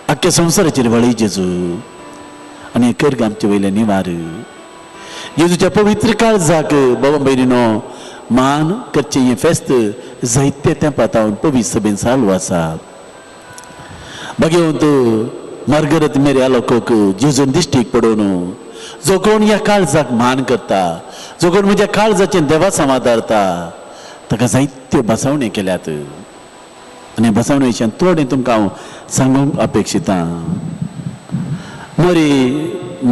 आख्ख्या संवसाराचेर व्हाळय जेजू. आनी कर आमचे वयले निवार. जेजूच्या पवित्र काळजाक बाबा भयणीनो मान करचें हें फेस्त जायते तेंपा तावन पवित्र सभेन चालू आसा. भगवंत मार्गरत मेरी आलोकोक जेजून दिश्टीक पडोवन जो कोण ह्या काळजाक मान करता, जो कोण म्हज्या काळजाचें देवासांव आदारता ताका जायत्यो बसावण्यो केल्यात आनी बसावणे विशयान थोडें तुमकां हांव सांगूंक अपेक्षितां. मरी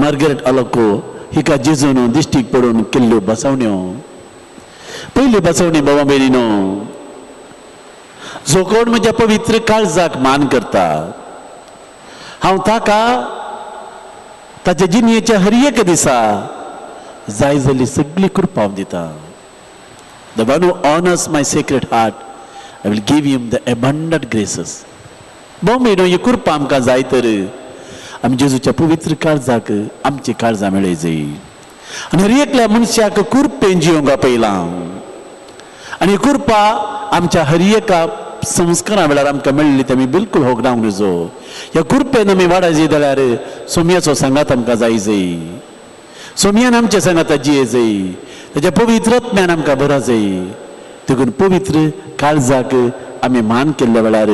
मार्गरेट आलोको हिका जेजून दिश्टीक पडून केल्ल्यो बसावण्यो. पयली बसवणी बाबा भयणीनो, जो कोण म्हज्या पवित्र काळजाक मान करता हांव ताका ताच्या जिणेच्या हर एक दिसा जाय जाल्ली सगळी कृपा हांव दिता. The one who honours my sacred heart I will give him the abundant graces. भाव भयणो, ही कृपा आमकां जाय तर आमी जेजूच्या पवित्र काळजाक आमची काळजां मेळय जाय आनी हर एकल्या मनशाक कृपेन जिवंक आपयलां आनी कृपा आमच्या हर एका संस्कारा वेळार आमकां मेळ्ळी ते आमी बिलकूल होगडावंक नजो. ह्या कृपेन आमी वाडाय जाय जाल्यार सोमयाचो सांगात आमकां जाय जाय, सोमयान आमच्या सांगाता जिये जाय, ताच्या पवित्र आत्म्यान आमकां बरा जाय. देखून पवित्र काळजाक आमी मान केल्ल्या वेळार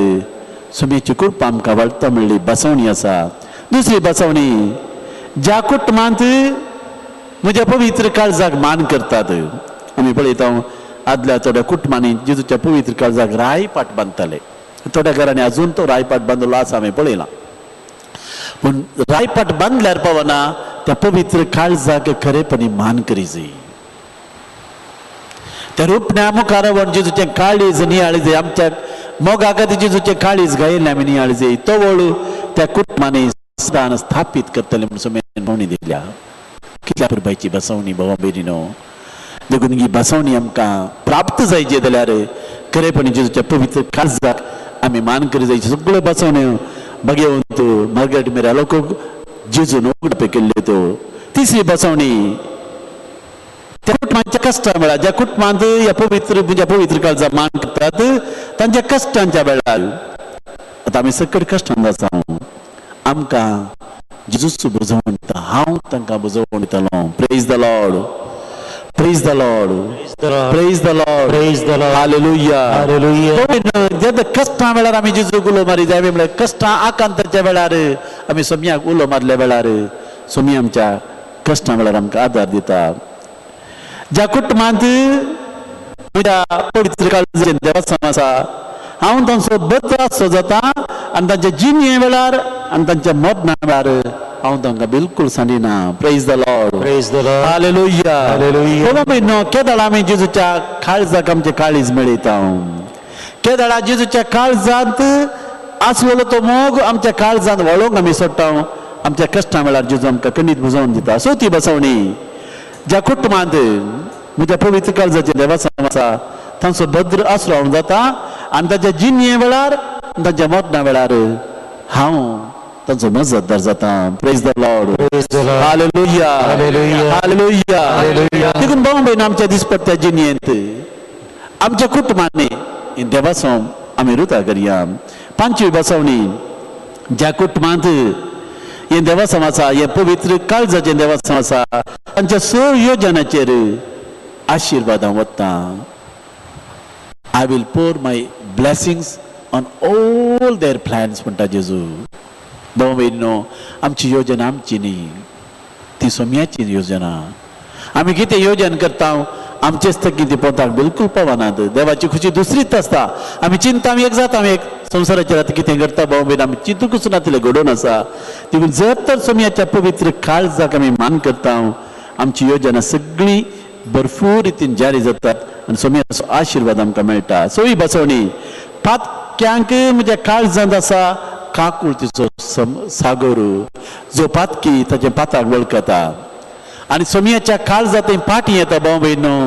सोमयाची कृपा आमकां वाडटा म्हणली बसवणी आसा. दुसरी बसवणी, ज्या कुटुंबांत म्हज्या पवित्र काळजाक मान करतात, आमी पळयता आदल्या थोड्या कुटुंबांनी जेजूच्या पवित्र काळजाक रायपाट बांदताले. थोड्या घरांनी अजून तो रायपाट बांदलो आसा आमी पळयला. पूण रायपाट बांदल्यार पावना त्या पवित्र काळजाक खरेपणी मान करी जाय. त्या रुपण्या मुखार वन जेजूचें काळीज नियाळी जाय, आमच्या मोगा खातीर जेजूचें काळीज गायिल्लें आमी नियाळी जाय. तो वळू त्या कुटुंबांनी स्थान स्थापीत करतले म्हूण सोम्यान भोंवणी दिल्या. कितल्या पुरबायची बसवणी भावा भयणीनो. देखून ही बसवणी आमकां प्राप्त जायची जाल्यार खरेपणी जेजूच्या पवित्र काळजाक आमी मान करी जायची. सगळ्यो बसवण्यो भगेवंत मार्गरेट मेरी लोक जेजून उगडपे केल्ल्यो त्यो. तिसरी बसवणी, त्या कुटुंबाच्या कश्टां वेळार, ज्या कुटुंबांत ह्या पवित्र म्हज्या पवित्र काळजाक मान करतात तांच्या कश्टांच्या वेळार, आतां आमी सकट कश्टांत आसा, आमकां जेजूच बुजोवन दिता, हांव तांकां बुजोवन दितलो. Praise the Lord, praise the Lord, praise the Lord, Praise the Lord. Hallelujah. Hallelujah. जेन्ना कश्टां वेळार आमी जेजूक उलो मारी जाय, म्हळ्यार कश्टां आकांताच्या वेळार आमी सोमयाक उलो मारल्या वेळार सोमी आमच्या कश्टां वेळार आमकां आदार दिता. ज्या कुटुंबांत म्हज्या पवित्र काळजाचें देवस्थान आसा हांव तांचो बद्द आसचो जाता आनी तांच्या जिणे वेळार आनी तांच्या मरणा वेळार हांव तांकां बिलकूल सांडिना. Praise the Lord, Praise the Lord. Hallelujah. Hallelujah. बाबा भयणो, केदळा आमी जेजूच्या काळजाक आमचें काळीज मेळयता, केदळा जेजूच्या काळजांत आसलेलो तो मोग आमच्या काळजांत वळोवंक आमी सोडटा, आमच्या कश्टां वेळार जेजू आमकां कणीत बुजोवन दिता. चवथी बसवणी, ज्या कुटुंबांत म्हज्या पवित्र काळजाचें देवस्थान आसा तांचो भद्र आसरो हांव जाता आनी ताच्या जिणे वेळार तांच्या मरणा वेळार हांव तांचो मजतदार जाता. Praise the Lord, Praise the Lord. Hallelujah, hallelujah. Hallelujah. Hallelujah. देखून भाव भयण, आमच्या दिसपट्ट्या जिणेंत आमच्या कुटुंबांनी हें देवासो आमी रुता करया. पांचवी बसवणी, ज्या कुटुंबांत हें देवासम आसा, हें पवित्र काळजाचें देवासम आसा, तांच्या स योजनाचेर आशिर्वाद हांव वता. I will pour my blessings on all their plans म्हणटा जेजू. भाव भयणीनो, आमची योजना आमची न्ही, ती सोम्याची योजना. आमी कितें योजन करता आमचेच थकी ती पोटाक बिलकूल पावनात. देवाची खुशी दुसरीच आसता. आमी चिंता आमी एक जाता, आमी एक संवसाराचेर आतां कितें करता भाव भयण आमी चिंतूकच नातिल्लें घडोवन आसा. देखून जर तर सोम्याच्या पवित्र काळजाक आमी मान करता आमची योजना सगळी भरपूर रितीन जारी जातात आनी सोम्याचो आशिर्वाद आमकां मेळटा. सवी बसवणी, पातक्यांक म्हज्या काळजांत आसा काकुळतीचो सागर, जो पातकी ताचे पाताक वळखता आनी सोमयाच्या काळजांत पाटी येता. भाव भयणो,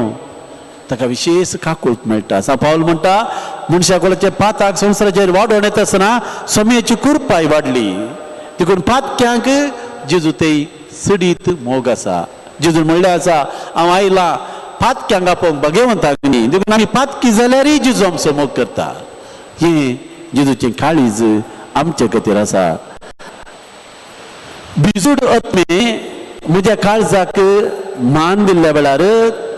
ताका विशेश काकूळत मेळटा. सांव पावल म्हणटा मनशा कोणाच्या पाताक संवसाराचेर वाडोवन येता आसतना सोमयाची कृपाय वाडली. देखून पातक्यांक जेजू ते सडीत मोग आसा. जेजून म्हणलें आसा हांव आयलां पातक्यांक आपोवंक भगेवंताक न्ही. देखून आमी पातकी जाल्यारय जेजू आमचो मोग करता. हें जेजूचें काळीज आमचे खातीर आसा. बिजूड आत्मे म्हज्या काळजाक मान दिल्ल्या वेळार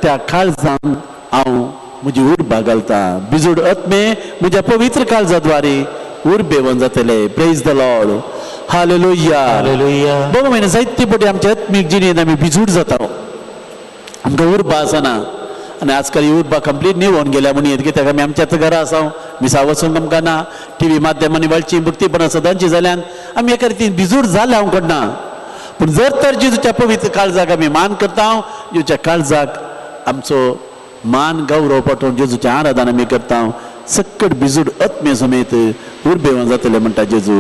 त्या काळजान हांव म्हजी उर्बा घालता. बिजूड आत्मे म्हज्या पवित्र काळजा द्वारे उर्बेवन जातले. Praise the Lord, hallelujah. Hallelujah. बाबा म्हयने जायते पटी आमच्या आत्मीक जिणेंत आमी बिजूड जाता. आमकां उर्बा आसना आनी आजकाल ही उर्बा कंप्लीट निवोन गेल्या म्हणून येत कित्याक आमी आमच्याच घरा आसा, मिसा वचूंक आमकां ना, टी व्ही माध्यमांनी वळची भक्तीपणां सदांची जाल्यान आमी एका रितीन बिजूर जाल्या हांव कडना. पूण जर तर जेजूच्या पवित्र काळजाक आमी मान करता, जेजूच्या काळजाक आमचो मान गौरव पाठोवन जेजूचें आराधन आमी करता, सक्कट बिजूड आत्मे समेत उर्बेवंत जातले म्हणटा जेजू.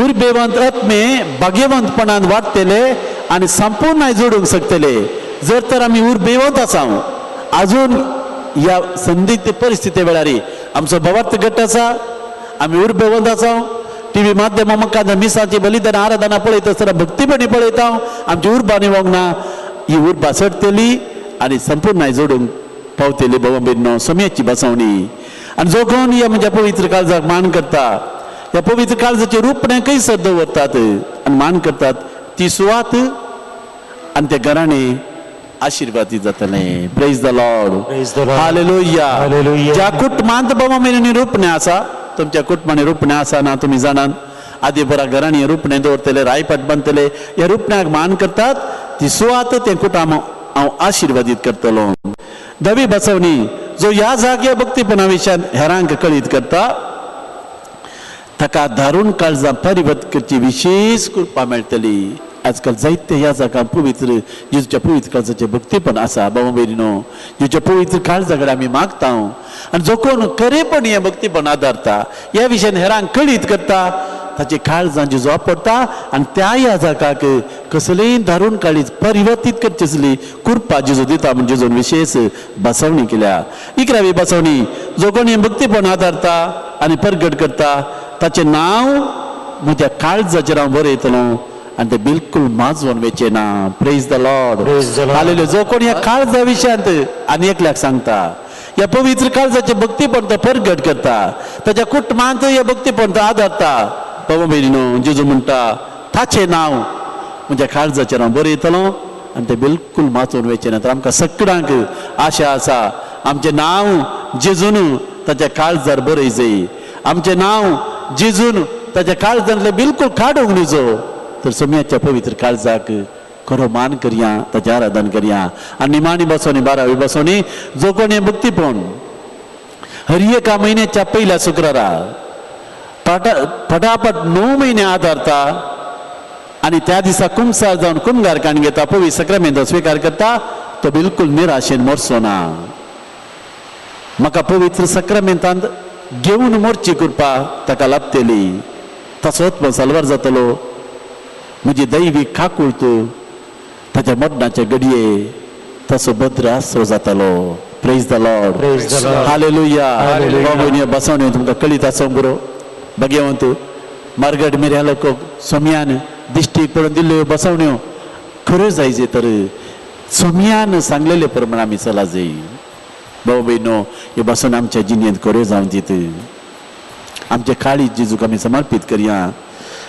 उर्बेवंत आत्मे भाग्यवंतपणान वाडटले आनी संपूर्ण जोडूंक शकतले जर तर आमी उर्बेवंत आसा. अजून ह्या संदिग्ध परिस्थिती वेळार आमचो भावार्थ घट्ट आसा, आमी उर्बेवंत आसा. टी व्ही माध्यमां मुखार मिसाची बलिदान आराधना पळयता आसतना भक्तीपणी पळयता, आमची उर्बा निवोंक ना, ही उर्बा चडटली आनी संपूर्ण जोडूंक पावतली. बाबा भयणीनो, सोम्याची बसवणी आनी जो कोण ह्या म्हज्या पवित्र काळजाक मान करता, ह्या पवित्र काळजाचे रूपणें खंयसर दवरतात आनी मान करतात ती सुवात आनी ते घराणें आशिर्वादीत जातलें. Praise the Lord, hallelujah. ज्या कुटुंबांत बाबा भयणींनी रूपणें आसा, तुमच्या कुटुंबांनी रूपणें आसा ना तुमी जाणात, आदी बरा घरांनी रूपणें दवरतले, रायपाट बांदतले, ह्या रूपण्याक मान करतात ती सुवात तें कुटुंब हांव आशिर्वादीत करतलो. धवी बसवणी जो ह्या जाग्या भक्तीपणा विशयान हेरांक कळीत करता ताका दारून काळजां परिवर्त करची विशेष कृपा मेळटली. आजकाल जायते ह्या जागा पवित्र जेजूच्या पवित्र काळजाचें भक्तीपण आसा. बाबा भयणीनो, जेजूच्या पवित्र काळजा कडेन आमी मागता आनी जो कोण खरेपणी हें भक्तीपण आदारता, ह्या विशयान हेरांक कळीत करता, ताचे काळजां जेजू वापरता आनी त्या ह्या जागाक कसलेय दारून काळीज परिवर्तीत करची आसली कृपा जेजू दिता म्हूण जेजून विशेष बसवणी केल्या. 11वी बसवणी जो कोण हें भक्तीपण आदारता आनी परगट करता ताचें नांव म्हज्या काळजाचेर हांव बरयतलो आनी तें बिलकूल माजोवन वेचें ना. Praise the Lord, hallelujah. जो कोण ह्या काळजा विशयांत आनी एकल्याक सांगता, ह्या पवित्र काळजाचें भक्तीपण तो परगट करता, ताच्या कुटुंबांत हें भक्तीपण तो आदारता. बाबा भयणीनो, जेजू म्हणटा ताचें नांव म्हज्या काळजाचेर हांव बरयतलो आनी तें बिलकूल माजोवन वेचें ना. तर आमकां सगळ्यांक आशा आसा आमचें नांव जेजून ताच्या काळजार बरय जाय, आमचें नांव जेजून ताच्या काळजांतलें बिलकूल काडूंक न्हय. तर सोम्याच्या पवित्र काळजाक खरो मान करया, ताचें आराधन करया. आनी निमाणी बसवणी 12वी बसवणी जो कोण हें भक्तीपण हर एका म्हयन्याच्या पयल्या शुक्रारा फटाफट 9 म्हयने आदारता आनी त्या दिसा कुमसार जावन कुमगार काण घेता, पवित्र सक्रामेंत स्विकार करता, तो बिलकूल निराशेन मरचो ना. म्हाका पवित्र सक्रामेंतांत घेवन मोरची कृपा ताका लाभतली, तसोच पण साल्वार जातलो. म्हजी दैवी काकूळत ताच्या मरणाचे घडये तसो भद्र आसरो जातलो. Praise the Lord, hallelujah. बसवणी तुमकां कळीत आसूंक बरो. भाग्यवंत मार्गट मेऱ्या लोक सोम्यान दिश्टीक पडून दिल्ल्यो बसवण्यो खऱ्यो जायचे तर सोम्यान सांगलेले प्रमाण आमी चला जाय. भाऊ भयणो, ह्यो बसवण्यो आमच्या जिणेंत खऱ्यो जावन दित. आमचे काळीज जेजूक आमी समर्पीत करया.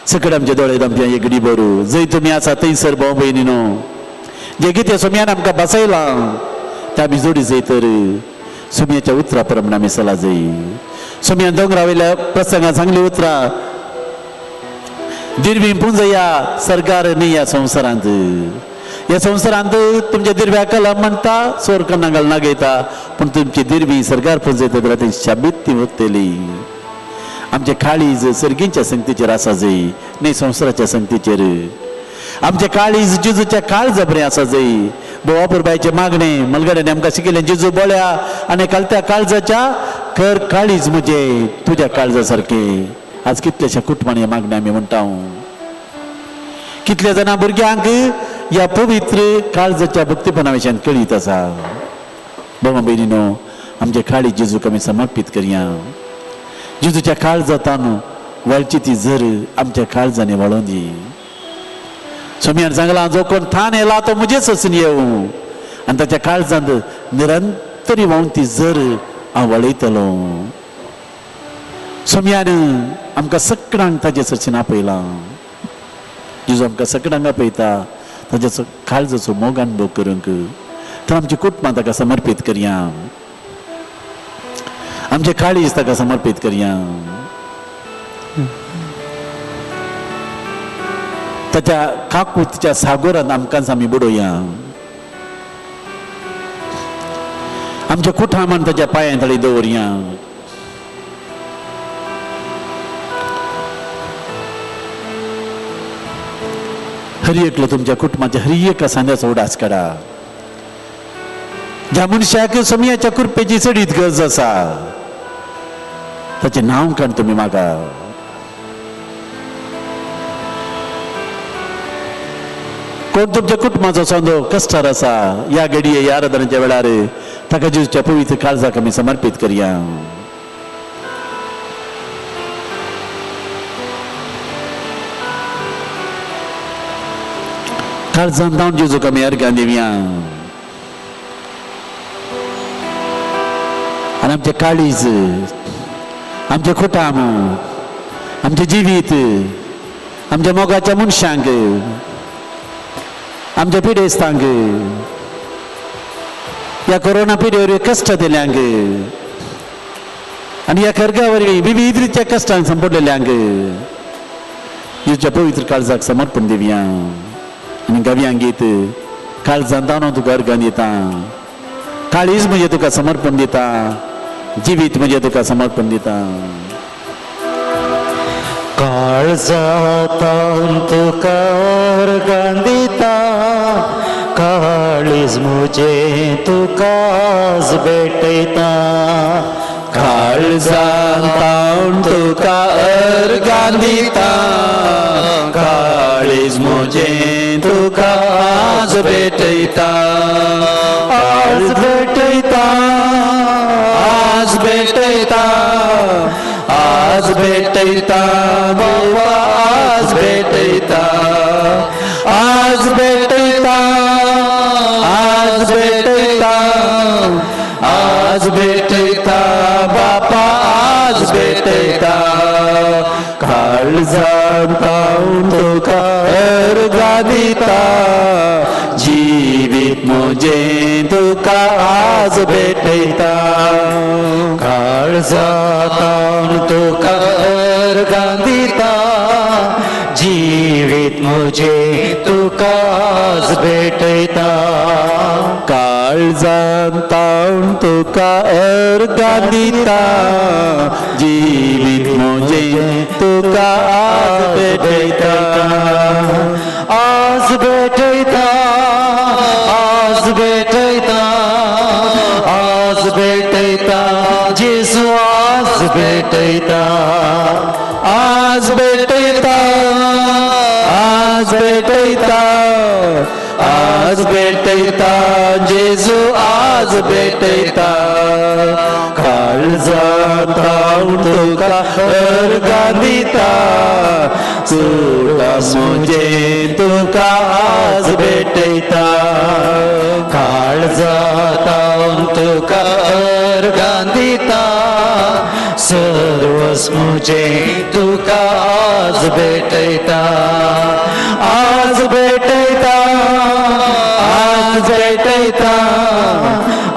सगळे आमचे दोळे आमच्या एगडी बरू जंय तुमी आसा थंयसर भाव भयणीनो, जे कितें सोम्यान आमकां बसयलां ते आमी जोडी जाय तर सोम्याच्या उतरा प्रमाण आमी चला जाय. सोम्यान दोंगरा वयल्या प्रसंगान सांगली उतरां, दिरवी पुंजया सरकार न्ही ह्या संवसारांत, ह्या संवसारांत तुमच्या दिरव्या कलम म्हणटा चोर कन्ना नागयता, पूण तुमची दिरवी सरकार पुंजयता जाल्यार ती शाबीत ती उरतली. आमचे काळीज सर्गींच्या संगतीचेर आसा जाय, न्ही संवसाराच्या संगतीचेर. आमचे काळीज जेजूच्या काळजा बरें आसा जाय. बोवा पुरबायचें मागणें मलगड्यान आमकां शिकयलें, जेजू बोळ्या आनी कालत्या काळजाच्या कर काळीज म्हजें तुज्या काळजा सारकें. आज कितल्याश्या कुटुंबांनी मागणें आमी म्हणटा. कितल्या जाणां भुरग्यांक ह्या पवित्र काळजाच्या भक्तीपणा विशयान कळीत आसा. बाबा भयणीनो, आमचे काळीज जेजूक आमी समर्पीत करया. जेजूच्या काळजांत वळची ती जर आमच्या काळजांनी वळोवन दी. सोम्यान सांगलां जो कोण थान येला तो म्हजेच वचून येवं आनी ताच्या काळजांत निरंतरी व्हांवन ती जर हांव वळयतलो. सोम्यान आमकां सगळ्यांक ताजे सरशीन आपयलां. जेजू आमकां सगळ्यांक आपयता ताज्याचो काळजाचो मोग अनुभव करूंक. तर आमची कुटुंबां ताका समर्पीत करया, आमचे काळीज ताका समर्पीत करया. ताच्या काकुतीच्या सागोरान आमकांच आमी बुडोवया. आमच्या कुठामान ताच्या पांयां तळी दवरया. हर एकलो तुमच्या कुटुंबाच्या हर एका सांद्याचो उडास काडा. ज्या मनशाक सोमयाच्या कृपेची चडीत गरज आसा ताचें नांव काड तुमी म्हाका. कोण तुमच्या कुटुंबाचो सांदो कश्टार आसा ह्या घडये ह्या आराधनेच्या वेळार ताका जेजूच्या पवित्र काळजाक आमी समर्पीत करया. काळजान धांवन जेजूक आमी अर्घां दिवया आनी आमचें काळीज, आमचें कुटाम, आमचें जिवीत, आमच्या मोगाच्या मनशांक, आमच्या पिडेस्तांक, ह्या कोरोना पिडेवर कश्ट दिल्यांक आनी ह्या खर्गा वरवीं विविध रित्या कश्टांक संपडलेल्यांक जेजूच्या पवित्र काळजाक समर्पण दिवया आनी गव्यांक गीत काळजान धांवन तुका अर्घां दिता. काळीज म्हणजे तुका समर्पण दिता, जिवीत म्हणजे तुका समर्पण दिता. काळजातान तुका अर्घां दिता, काळीज मुझे तुकाच भेटयता. काळजातान तुका अर्घां दिता, काळीज मुझे तुकाच भेटयता. आज भेटयता, आज भेटयता, आज भेटयता बाबा, आज भेटयता, आज भेटयता, आज भेटयता, आज भेटयता बापा, आज भेटयता. काळजांत तुका अर्घां दिता, जिवीत मुझे तुका आज भेटयता. काळजातान तुका अर्घां दिता, जिवीत मुझे तुकाच भेटयता. काळजांत तुका अर्घां दिता, जिवीत मुझे तुका आज भेटयता. आज भेटयता, आज भेटयता, आज भेटयता जेजू, आज भेटयता. आज भेटयता, आज भेटयता, आज भेटयता जेजू, आज भेटयता. काळजांत तुका अर्घां दिता, चुडा मुझे तुका आज भेटयता. काळजातान तुका अर्घां दिता, सर्वस मुझे तुका आज भेटयता. आज भेटयता, आज भेटयता,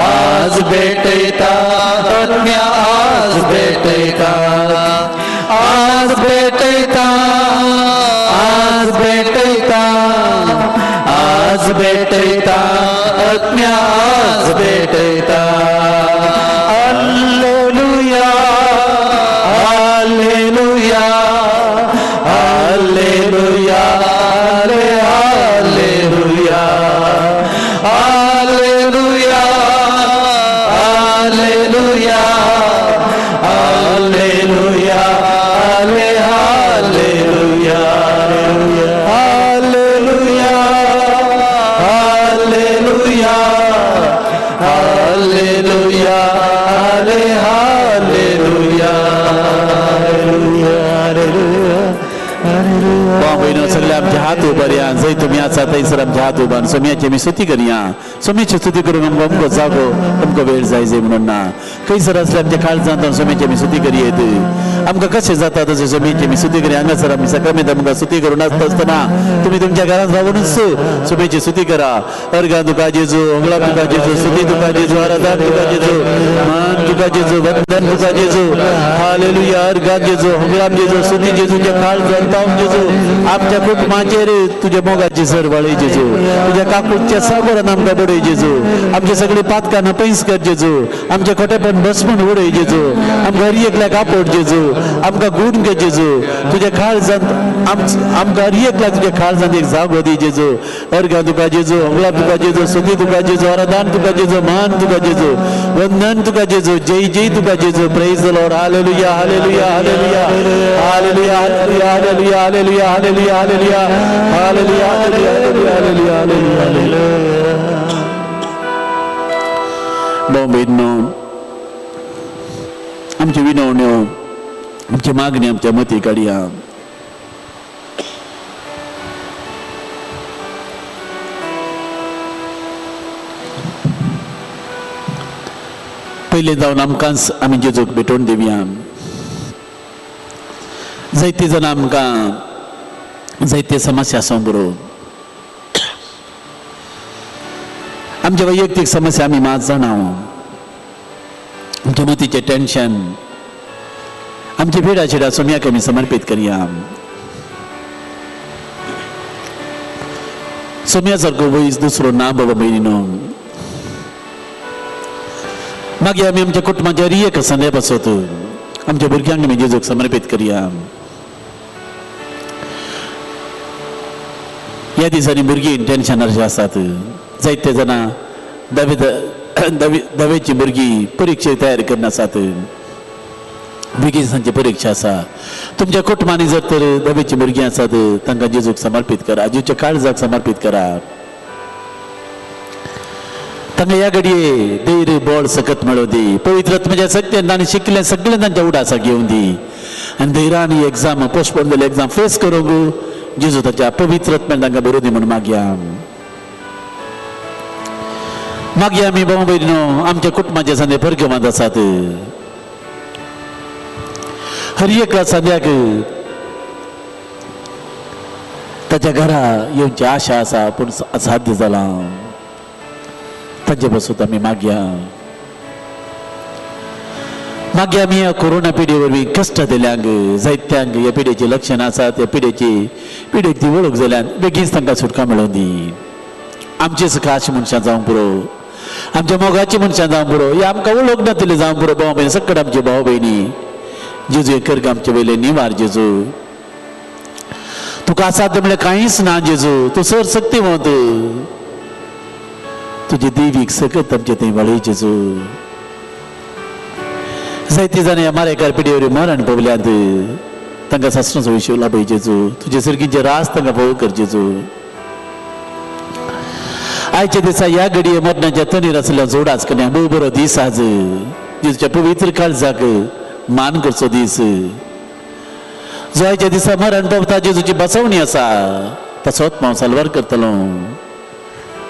आज भेटयता आत्म्या, आज भेटयता. आज भेटयता, आज भेटयता, आज भेटयता आत्म्या, आज भेटयता. Hallelujah, hallelujah, hallelujah, hallelujah, hallelujah, hallelujah, hallelujah, hallelujah, hallelujah, hallelujah, hallelujah, hallelujah. भयणो सगळे आमचे हात उबारया, जंय तुमी आसा थंयसर आमचे हात उबार सोम्याची आमी स्तुती करया. सोम्याची स्तुती करूंक आमकां अमको जागो अमको वेळ जाय जाय म्हणून ना. खंयसर आसले आमच्या काळजांत सोम्याची आमी स्तुती करयेत. आमकां कशें जाता तशें सोम्याची आमी स्तुती करया. हांगासर आमी साक्रामेंत आमकां स्तुती करून आसता आसतना तुमी तुमच्या घरांत रावूनच सोम्याची स्तुती करा. अर्घां तुका जेजू, अंगळा तुका जेजू, स्तुती तुका जेजू, आराधन तुका जेजू, मान तुका तुका जेजू, वंदन तुका जेजू, हालेलुया। अर्घां जेजू, होगळाम जेजू, सुती जेजूच्या काळ जनताम जेजू, आमच्या कुटुंबाचेर तुज्या मोगाची सर वळय जेजू, तुज्या काकूटच्या सागरान आमकां बडय जेजू, आमचे सगळे पातकां पयस कर जेजू, आमचे खोटेपण भस्मून उडय जेजू, आमकां हर एकल्याक आपोट जेजू, आमकां गूण कर जेजू, तुज्या काळजांत आमकां हर एकल्याक तुज्या काळजांत एक जागो दी जेजू। अर्घां तुका जेजू, होगळाम तुका जेजू, सुती तुका जेजू, आराधन तुका जेजू, मान तुका जेजू, वंदन तुका जेजू, जय जय तुका जेजू। Praise the Lord. Hallelujah, hallelujah, hallelujah, hallelujah, hallelujah, hallelujah, hallelujah, hallelujah, hallelujah, hallelujah, hallelujah, hallelujah. भाव भयणींनो, आमच्यो विनवण्यो, आमची मागणी आमच्या मती काडया। पयलें जावन आमकांच आमी जेजूक भेटोवन दिवया। जायते जाणां आमकां जायते समस्या आसूं बरो, आमच्या वैयक्तीक समस्या आमी मात जाणा, आमच्या मतीचें टेन्शन, आमची पिडा चिडा सोम्याक आमी समर्पीत करया। सोम्या सारको वयस दुसरो ना बाबा भयणीनो। मागीर आमी आमच्या कुटुंबाच्या एक संदे पासत आमच्या भुरग्यांक आमी जेजूक समर्पीत करया। ह्या दिसांनी भुरगीं टेन्शनार आसात, जायते जाणां धावेची भुरगीं परिक्षेक तयार करून आसात, भुरगीं परिक्षा आसा। तुमच्या कुटुंबांनी जर तर धावेची भुरगीं आसात तांकां जेजूक समर्पीत करा, जेजूच्या काळजाक समर्पीत करा। तांकां ह्या घडये धैर्य बळ सकत मेळोवं दी, पवित्र आत्म्याच्या सत्यान तांणी शिकलें सगळें तांच्या उडासाक घेवन दी आनी धैर्यान ही एग्जाम पोस्टपोन जाल्ली एग्जाम फेस करूंक जेजू ताच्या पवित्र आत्म्यान तांकां बरोवं दी म्हूण मागया। मागीर आमी भाव भयणींनो आमच्या कुटुंबाचे संदे परगमांत आसात, हर एका संद्याक ताच्या घरा येवची आशा आसा पूण असाध्य जालां, तांचे पासून आमी मागया। मागीर आमी ह्या कोरोना पिढी वरवीं कश्ट दिल्यांक जायत्यांक ह्या पिढयेची लक्षणां आसात, ह्या पिढयेची पिढयेक ती वळख जाल्यान बेगीन तांकां सुटका मेळोवन दी। आमचेच खास मनशां जावंक पुरो, आमच्या मोगाची मनशां जावंक पुरो, ह्या आमकां वळख नातिल्ली जावंक पुरो। भाव भयणी सकट आमचे भाव भयणी जेजू हे करग आमचे वयले निवार जेजू, तुका असाध्य म्हणल्यार कांयच ना जेजू, तूं सर शक्तिवंत, तुजे देवीक सकत आमचे थंय वळय जेजू। जायते जाणां ह्या मारेकार पिढयेर मरण पावल्यात, तांकां सासणाचो विशय लाभय जेजू, तुजे सर्गीचे रास तांकां भोव कर जेजू। आयच्या दिसा ह्या घडये मरणाच्या तणीर आसल्या जोडाच कन्या भोव बरो दीस आज, जेजूच्या पवित्र काळजाक मान करचो दीस, जो आयच्या दिसा मरण पावता जेजूची बसवणी आसा तसोच हांव साल्वार करतलो,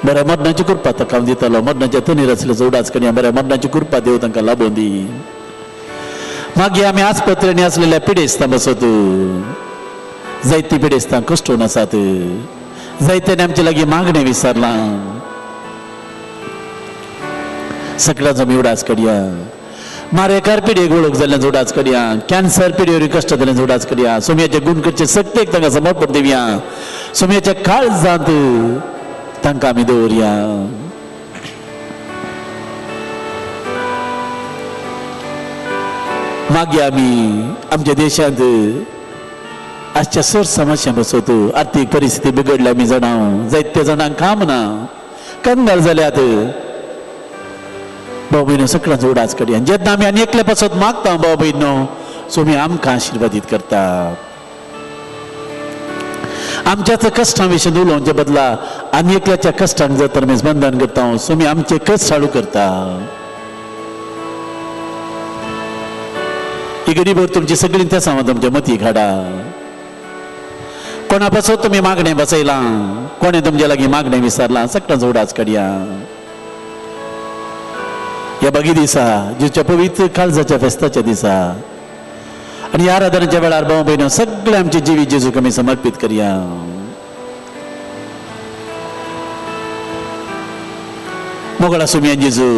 बऱ्या मरणाची कृपा ताका हांव दितलो। मरणाच्या तणीर आसल्या जोडाच कन्या बऱ्या मरणाची कृपा देव तांकां लाभोवन दी। मागीर आमी आस्पत्रेंनी आसलेल्या पिडेस्तां बसत, जायतीं पिडेस्तां कश्टून आसात, जायत्यांनी आमचे लागीं मागणें विसरलां, सगळ्यांचो आमी उडास करया। मारेकार पिढयेक वळख जाल्ल्यान उडास करया, कॅन्सर पिढयेर कश्ट जाल्ल्यान उडास करया, सोम्याचे गुण करचे शक्तेक तांकां समर्पण दिवया, सोम्याच्या काळजांत तांकां आमी दवरया। मागीर आमी आमच्या देशांत आजच्या सर समस्या बसत, आर्थीक परिस्थिती बिगडल्या आमी जाणां, जायत्या जाणांक काम ना, कंगाल जाल्यात। भाव भयणींनो सगळ्यांचो उडास करया। जेन्ना आमी आनी एकले पासत मागता भाव भयणींनो, स्वामी आमकां आशिर्वादीत करता। आमच्याच कश्टां विशीं उलोवचे बदला आनी एकल्याच्या कश्टांक जर तर आमी बंधन करता, स्वामी आमचे कश्ट चालू करता। ही गरीबर तुमची सगळीं त्या सांगत तुमच्या मतीक हाडा। कोणा पासत तुमी मागणें बसयलां, कोणें तुमच्या लागीं मागणें विसरलां, सगळ्यांचो उडास करया। ह्या बागी दिसा जेजूच्या पवित्र काळजाच्या फेस्ताच्या दिसा आनी आराधनेच्या वेळार भाव भयणींनो सगळे आमचे जिवीत जेजूक आमी समर्पीत करया। मोगळा सुमया जेजू।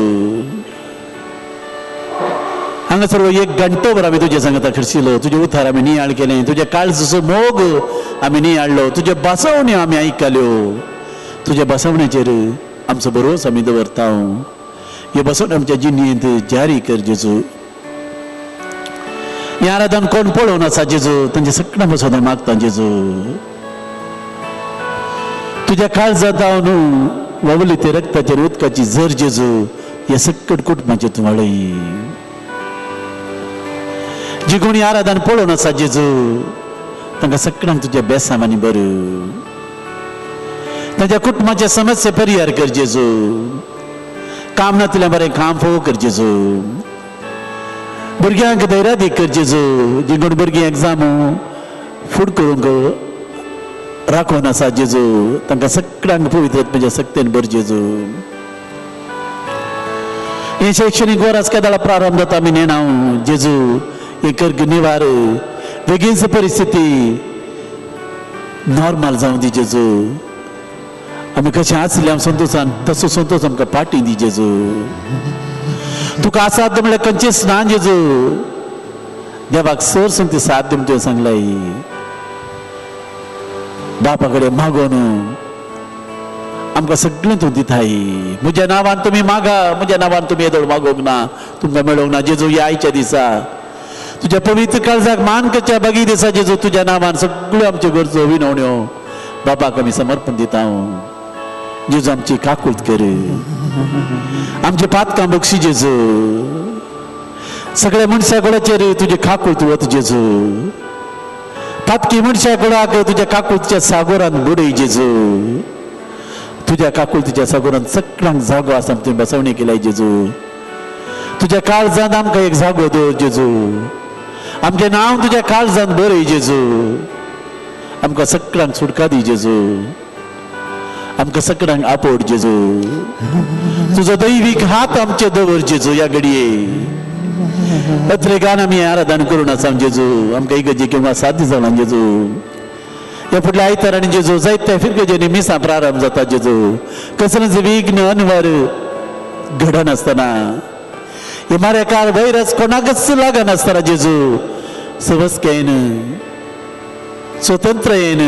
हांगासर एक घंटोभर आमी तुजे सांगता खर्चिलो, तुजे उतार आमी नियाळ केलें, तुज्या काळजाचो मोग आमी नियाळलो, तुज्या बसवण्यो आमी आयकल्यो, तुज्या बसवण्याचेर आमचो भरोस आमी दवरता. हे बसवण आमच्या जिणेंत जारी कर जेजू. ह्या आराधन कोण पळोवन आसा जेजू, तांचे सगळ्यां बसोवन मागता जेजू. तुज्या काळजांत जावन व्हांवली ते रक्ताचेर उदकाची झर जेजू, हे सकट कुटुंबाचेर तूं वाडय. जी कोणी आराधन पळोवन आसा जेजू, तांकां सगळ्यांक तुज्या बेसांवांनी बरं, तांच्या कुटुंबाचे समस्या परिहार कर जेजू. काम नातिल्लें बरें काम फोव कर जेजू. भुरग्यांक धैर्यादी कर जेजू. जी कोण भुरगीं एग्जाम फूड करूंक राखून आसा जेजू, तांकां सगळ्यांक पवित्र आत्म्याच्या सक्तेन भर जेजू. हें शैक्षणीक वर्स केदळा प्रारंभ जाता आमी नेणा जेजू, हे कर्ग निवार बेगीनच परिस्थिती नॉर्मल जावं दी जेजू. आमी कशें आसले आम संतोशान तसो संतोश आमकां पाटी दी जेजू. तुका आसात म्हणल्यार खंयचेच ना जेजू, देवाक सर संती साथ दी तुवें सांगलाय. बापा कडेन मागोन आमकां सगळें तूं दिताय. म्हज्या नांवान तुमी मागा, म्हज्या नांवान तुमी येदोळ मागोवंक ना, तुमकां मेळोवंक ना जेजू. ह्या आयच्या दिसा तुज्या पवित्र काळजाक मान करच्या बागी दिसा जेजू, तुज्या नांवान सगळ्यो आमच्यो गरजो विनवण्यो बापाक आमी समर्पण दिता. जेजू आमची काकूत कर, आमचे पातकां बक्षी जेजू. सगळ्या मनशा गोळाचेर तुजे काकूत वत जेजू. पातकी मनशा गोळाक तुज्या काकुलच्या सागोरान बुडय जेजू. तुज्या काकुलतीच्या सागोरान सगळ्यांक जागो आसा तुवें बसवणी केल्याय जेजू. तुज्या काळजान आमकां एक जागो दवर जेजू. आमचें नांव तुज्या काळजान बरय जेजू. आमकां सगळ्यांक सुटका दी जेजू. आमकां सगळ्यांक आपोड जेजू. तुजो दैवीक हात आमचे दवर जेजू. ह्या घडये पत्रिकान आमी आराधन करून आसा जेजू. आमकां इगर्जी किंवा साध्य जालां जेजू. ह्या फुडल्या आयतारांनी जेजू जायत्या फिरगजेनी मिसां प्रारंभ जाता जेजू. कसलेंच विघ्न अनवर घडनासतना, हे मारेकार वैरस कोणाकच लागनासतना जेजू, सवस्केन स्वतंत्र येन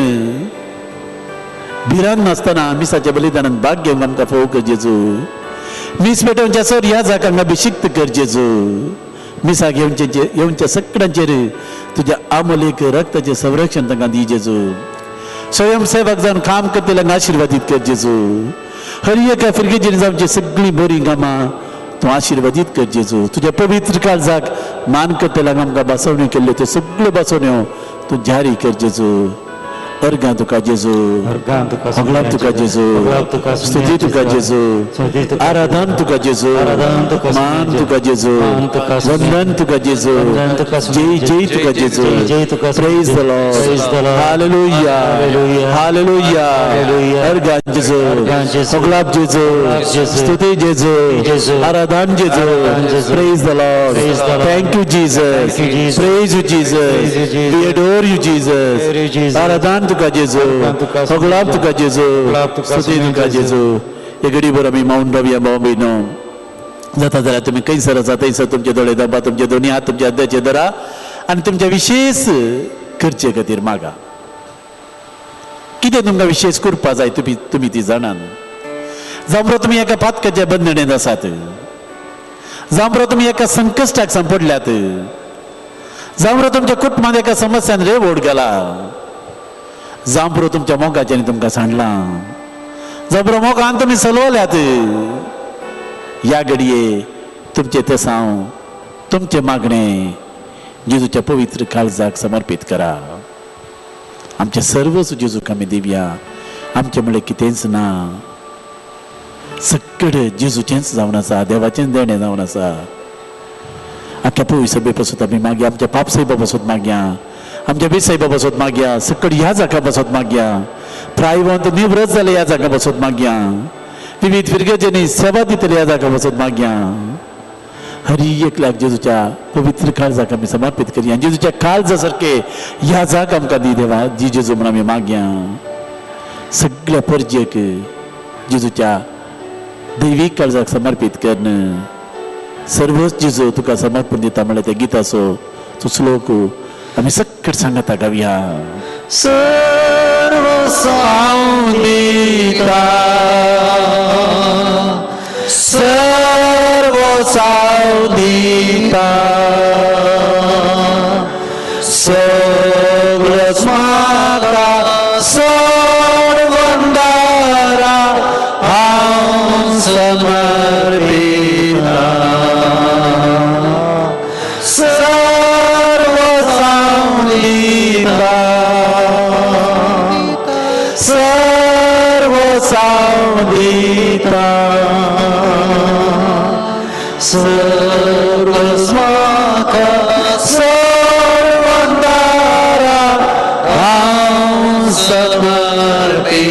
भिरांत नासतना मिसाच्या बलिदानान भाग घेवंक आमकां फोव कर जेजू. मीस पेटोवच्या सर ह्या जाकांक अभिशिक्त कर जेजू. मिसाक येवचे येवच्या सगळ्यांचेर तुज्या आमोलीक रक्ताचें संरक्षण तांकां दी जेजू. स्वयंसेवक जावन काम करतल्यांक आशिर्वादीत कर जेजू. हर एका फिरगेजेन जावची सगळीं बरीं कामां तूं आशिर्वादीत कर जेजू. तुज्या पवित्र काळजाक मान करतल्यांक आमकां बसवण्यो केल्ल्यो त्यो सगळ्यो बसवण्यो तूं जारी कर जेजू. अर्गां तुका जेजू, होगलाप तुका जेजू, स्तुती तुका जेजू, आराधन तुका जेजू, मान तुका जेजू, वंदन तुका जेजू, जय जय तुका जेजू. Praise the Lord. Hallelujah, hallelujah. अर्गां जेजू, होगलाप जेजू, स्तुती जेजू, आराधन जेजू. Praise the Lord. Thank you Jesus. Praise you Jesus. We adore you Jesus. आराधन तुका जेजू, होगलाप तुका जेजू, स्तुती तुका जेजू. हे घडीभर आमी मौन रावया भाव भयणो. जाता जाल्यार तुमी खंयसर आसा थंयसर तुमचे दोळे दाबा, तुमचे दोनी हात तुमच्या हृदयाचेर धरा आनी तुमच्या विशेष करचे खातीर मागा. कितें तुमकां विशेष करपा जाय तुमी ती जाणात. जावं तुमी एका पातकाच्या बंधनेंत आसात, जावं तुमी एका संकश्टाक सांपडल्यात, जावं तुमच्या कुटुंबांत एका समस्यान रेवोड गेला, जावं तुमच्या मोगाच्यानी तुमकां सांडलां, जावं मोगान तुमी सलवल्यात, ह्या घडये तुमचें तें साव तुमचें मागणें जेजूच्या पवित्र काळजाक समर्पीत करा. आमचें सर्वच जेजूक आमी दिवया. आमचें म्हणल्यार कितेंच ना, सगळें जेजूचेंच जावन आसा, देवाचेंच देणें जावन आसा. आख्या पवित्र सभे पासून आमी मागया, आमच्या पाप साहेबा पासून मागया, आमच्या बेसाहेबा पासून मागया, सकट ह्या जागा पासून मागया, प्रायवंत निवृत्त जाले ह्या जागा पासून मागया, विविध फिरगेजांनी सेवा दितले ह्या जागा पासून मागया. हरी एकल्याक जेजूच्या पवित्र काळजाक आमी समर्पीत करया. जेजूच्या काळजा सारके ह्या जाग आमकां दी देवा, जी जेजू म्हूण आमी मागया. सगळ्या परजेक जेजूच्या दैवीक काळजाक समर्पीत करून सर्वच जेजू तुका समर्पण दिता म्हणल्यार त्या गिताचो तो श्लोक आमी सकट सांगता गावया. सर्व हांव दिता, सर्व हांव दिता, सगळोच म्हाका सोडवंदारा हांव समर्पिता. सर्व हांव दिता, सर्व हांव दिता, सर्व म्हाका सोडवंदारा हांव समर्पिता.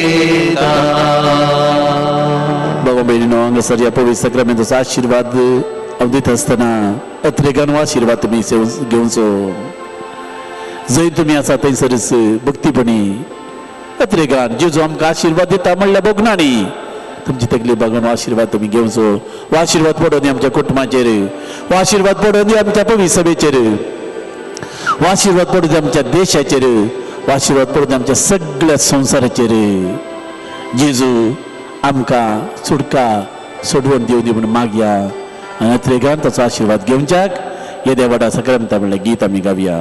बाबा भयणीनो, हांगासर ह्या पवित्र साक्रामेंताचो आशिर्वाद हांव दिता आसतना अत्रेगान हो आशिर्वाद तुमी घेवचो. जंय तुमी आसा थंयसरच भक्तीपणी अत्रेगान जेजू आमकां आशिर्वाद दिता म्हणल्यार भोगणांनी तुमची तकली बागोवन हो आशिर्वाद तुमी घेवचो. हो आशिर्वाद पडोवन दी आमच्या कुटुंबाचेर, हो आशिर्वाद पडोवन दी आमच्या पवित्र सभेचेर, हो आशिर्वाद पडोवन दी आमच्या देशाचेर, हो आशिर्वाद पडोवन दी आमच्या सगळ्या संवसाराचेर. जेजू आमकां सुटका सोडवण दिवं दी म्हूण मागया आनी अत्रेगान ताचो आशिर्वाद घेवच्याक येद्या व्हडा साक्रामेंता म्हणल्यार गीत आमी गावया.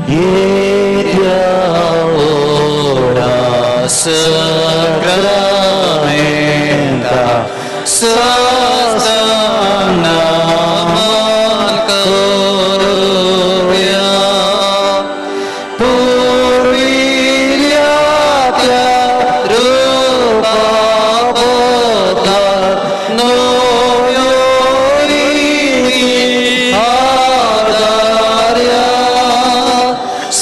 येद्या व्हडा साक्रामेंता साष्टांग नमन करुया. पुर्विल्ल्या त्या रुपाबद्दल नव्यो रिती आदार्या.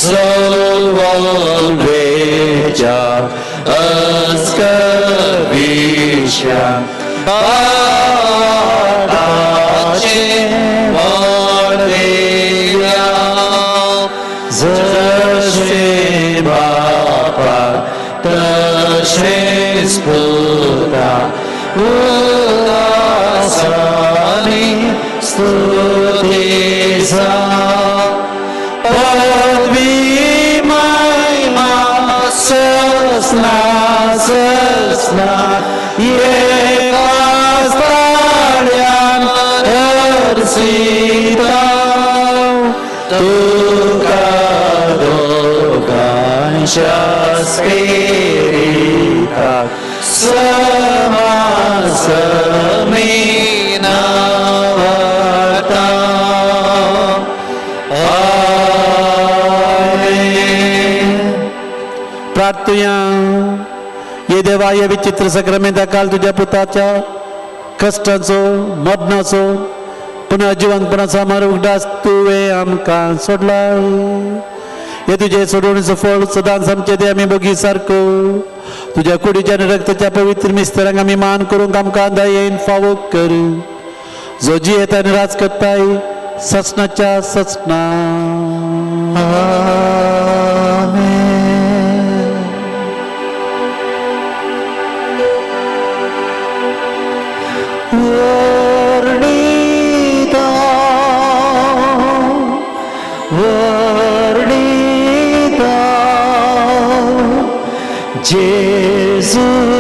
सल्वल्वेच्या अस्कविश्या पाटाचे वाडया. जशें बापाक तशेंच पुता उदासानी स्तुती जावं. पदवी महिमा ससना ससना एकाच ताळ्यान हरसिता. तुका दोगांच्या स्पिरिताक समासमी नांवाता. आमेन. प्रार्थुया. ये देवा, हे विचित्र साक्रामेंता काल तुज्या पुताच्या कश्टाचो, मरणाचो, पुनः जिवंतपणाचो आमार उगडास तुवें आमकां सोडला. हे तुजे सोडवणीचो फळ सदांच आमचे ते आमी बगी सारको तुज्या कुडीच्या आनी रक्ताच्या पवित्र मिस्तरांक आमी मान करूंक आमकां दयेन फावो कर. जो जियेता आनी राज करताय ससनाच्या ससना. आमेन. वर्णिता वर्णिता जेजूच्या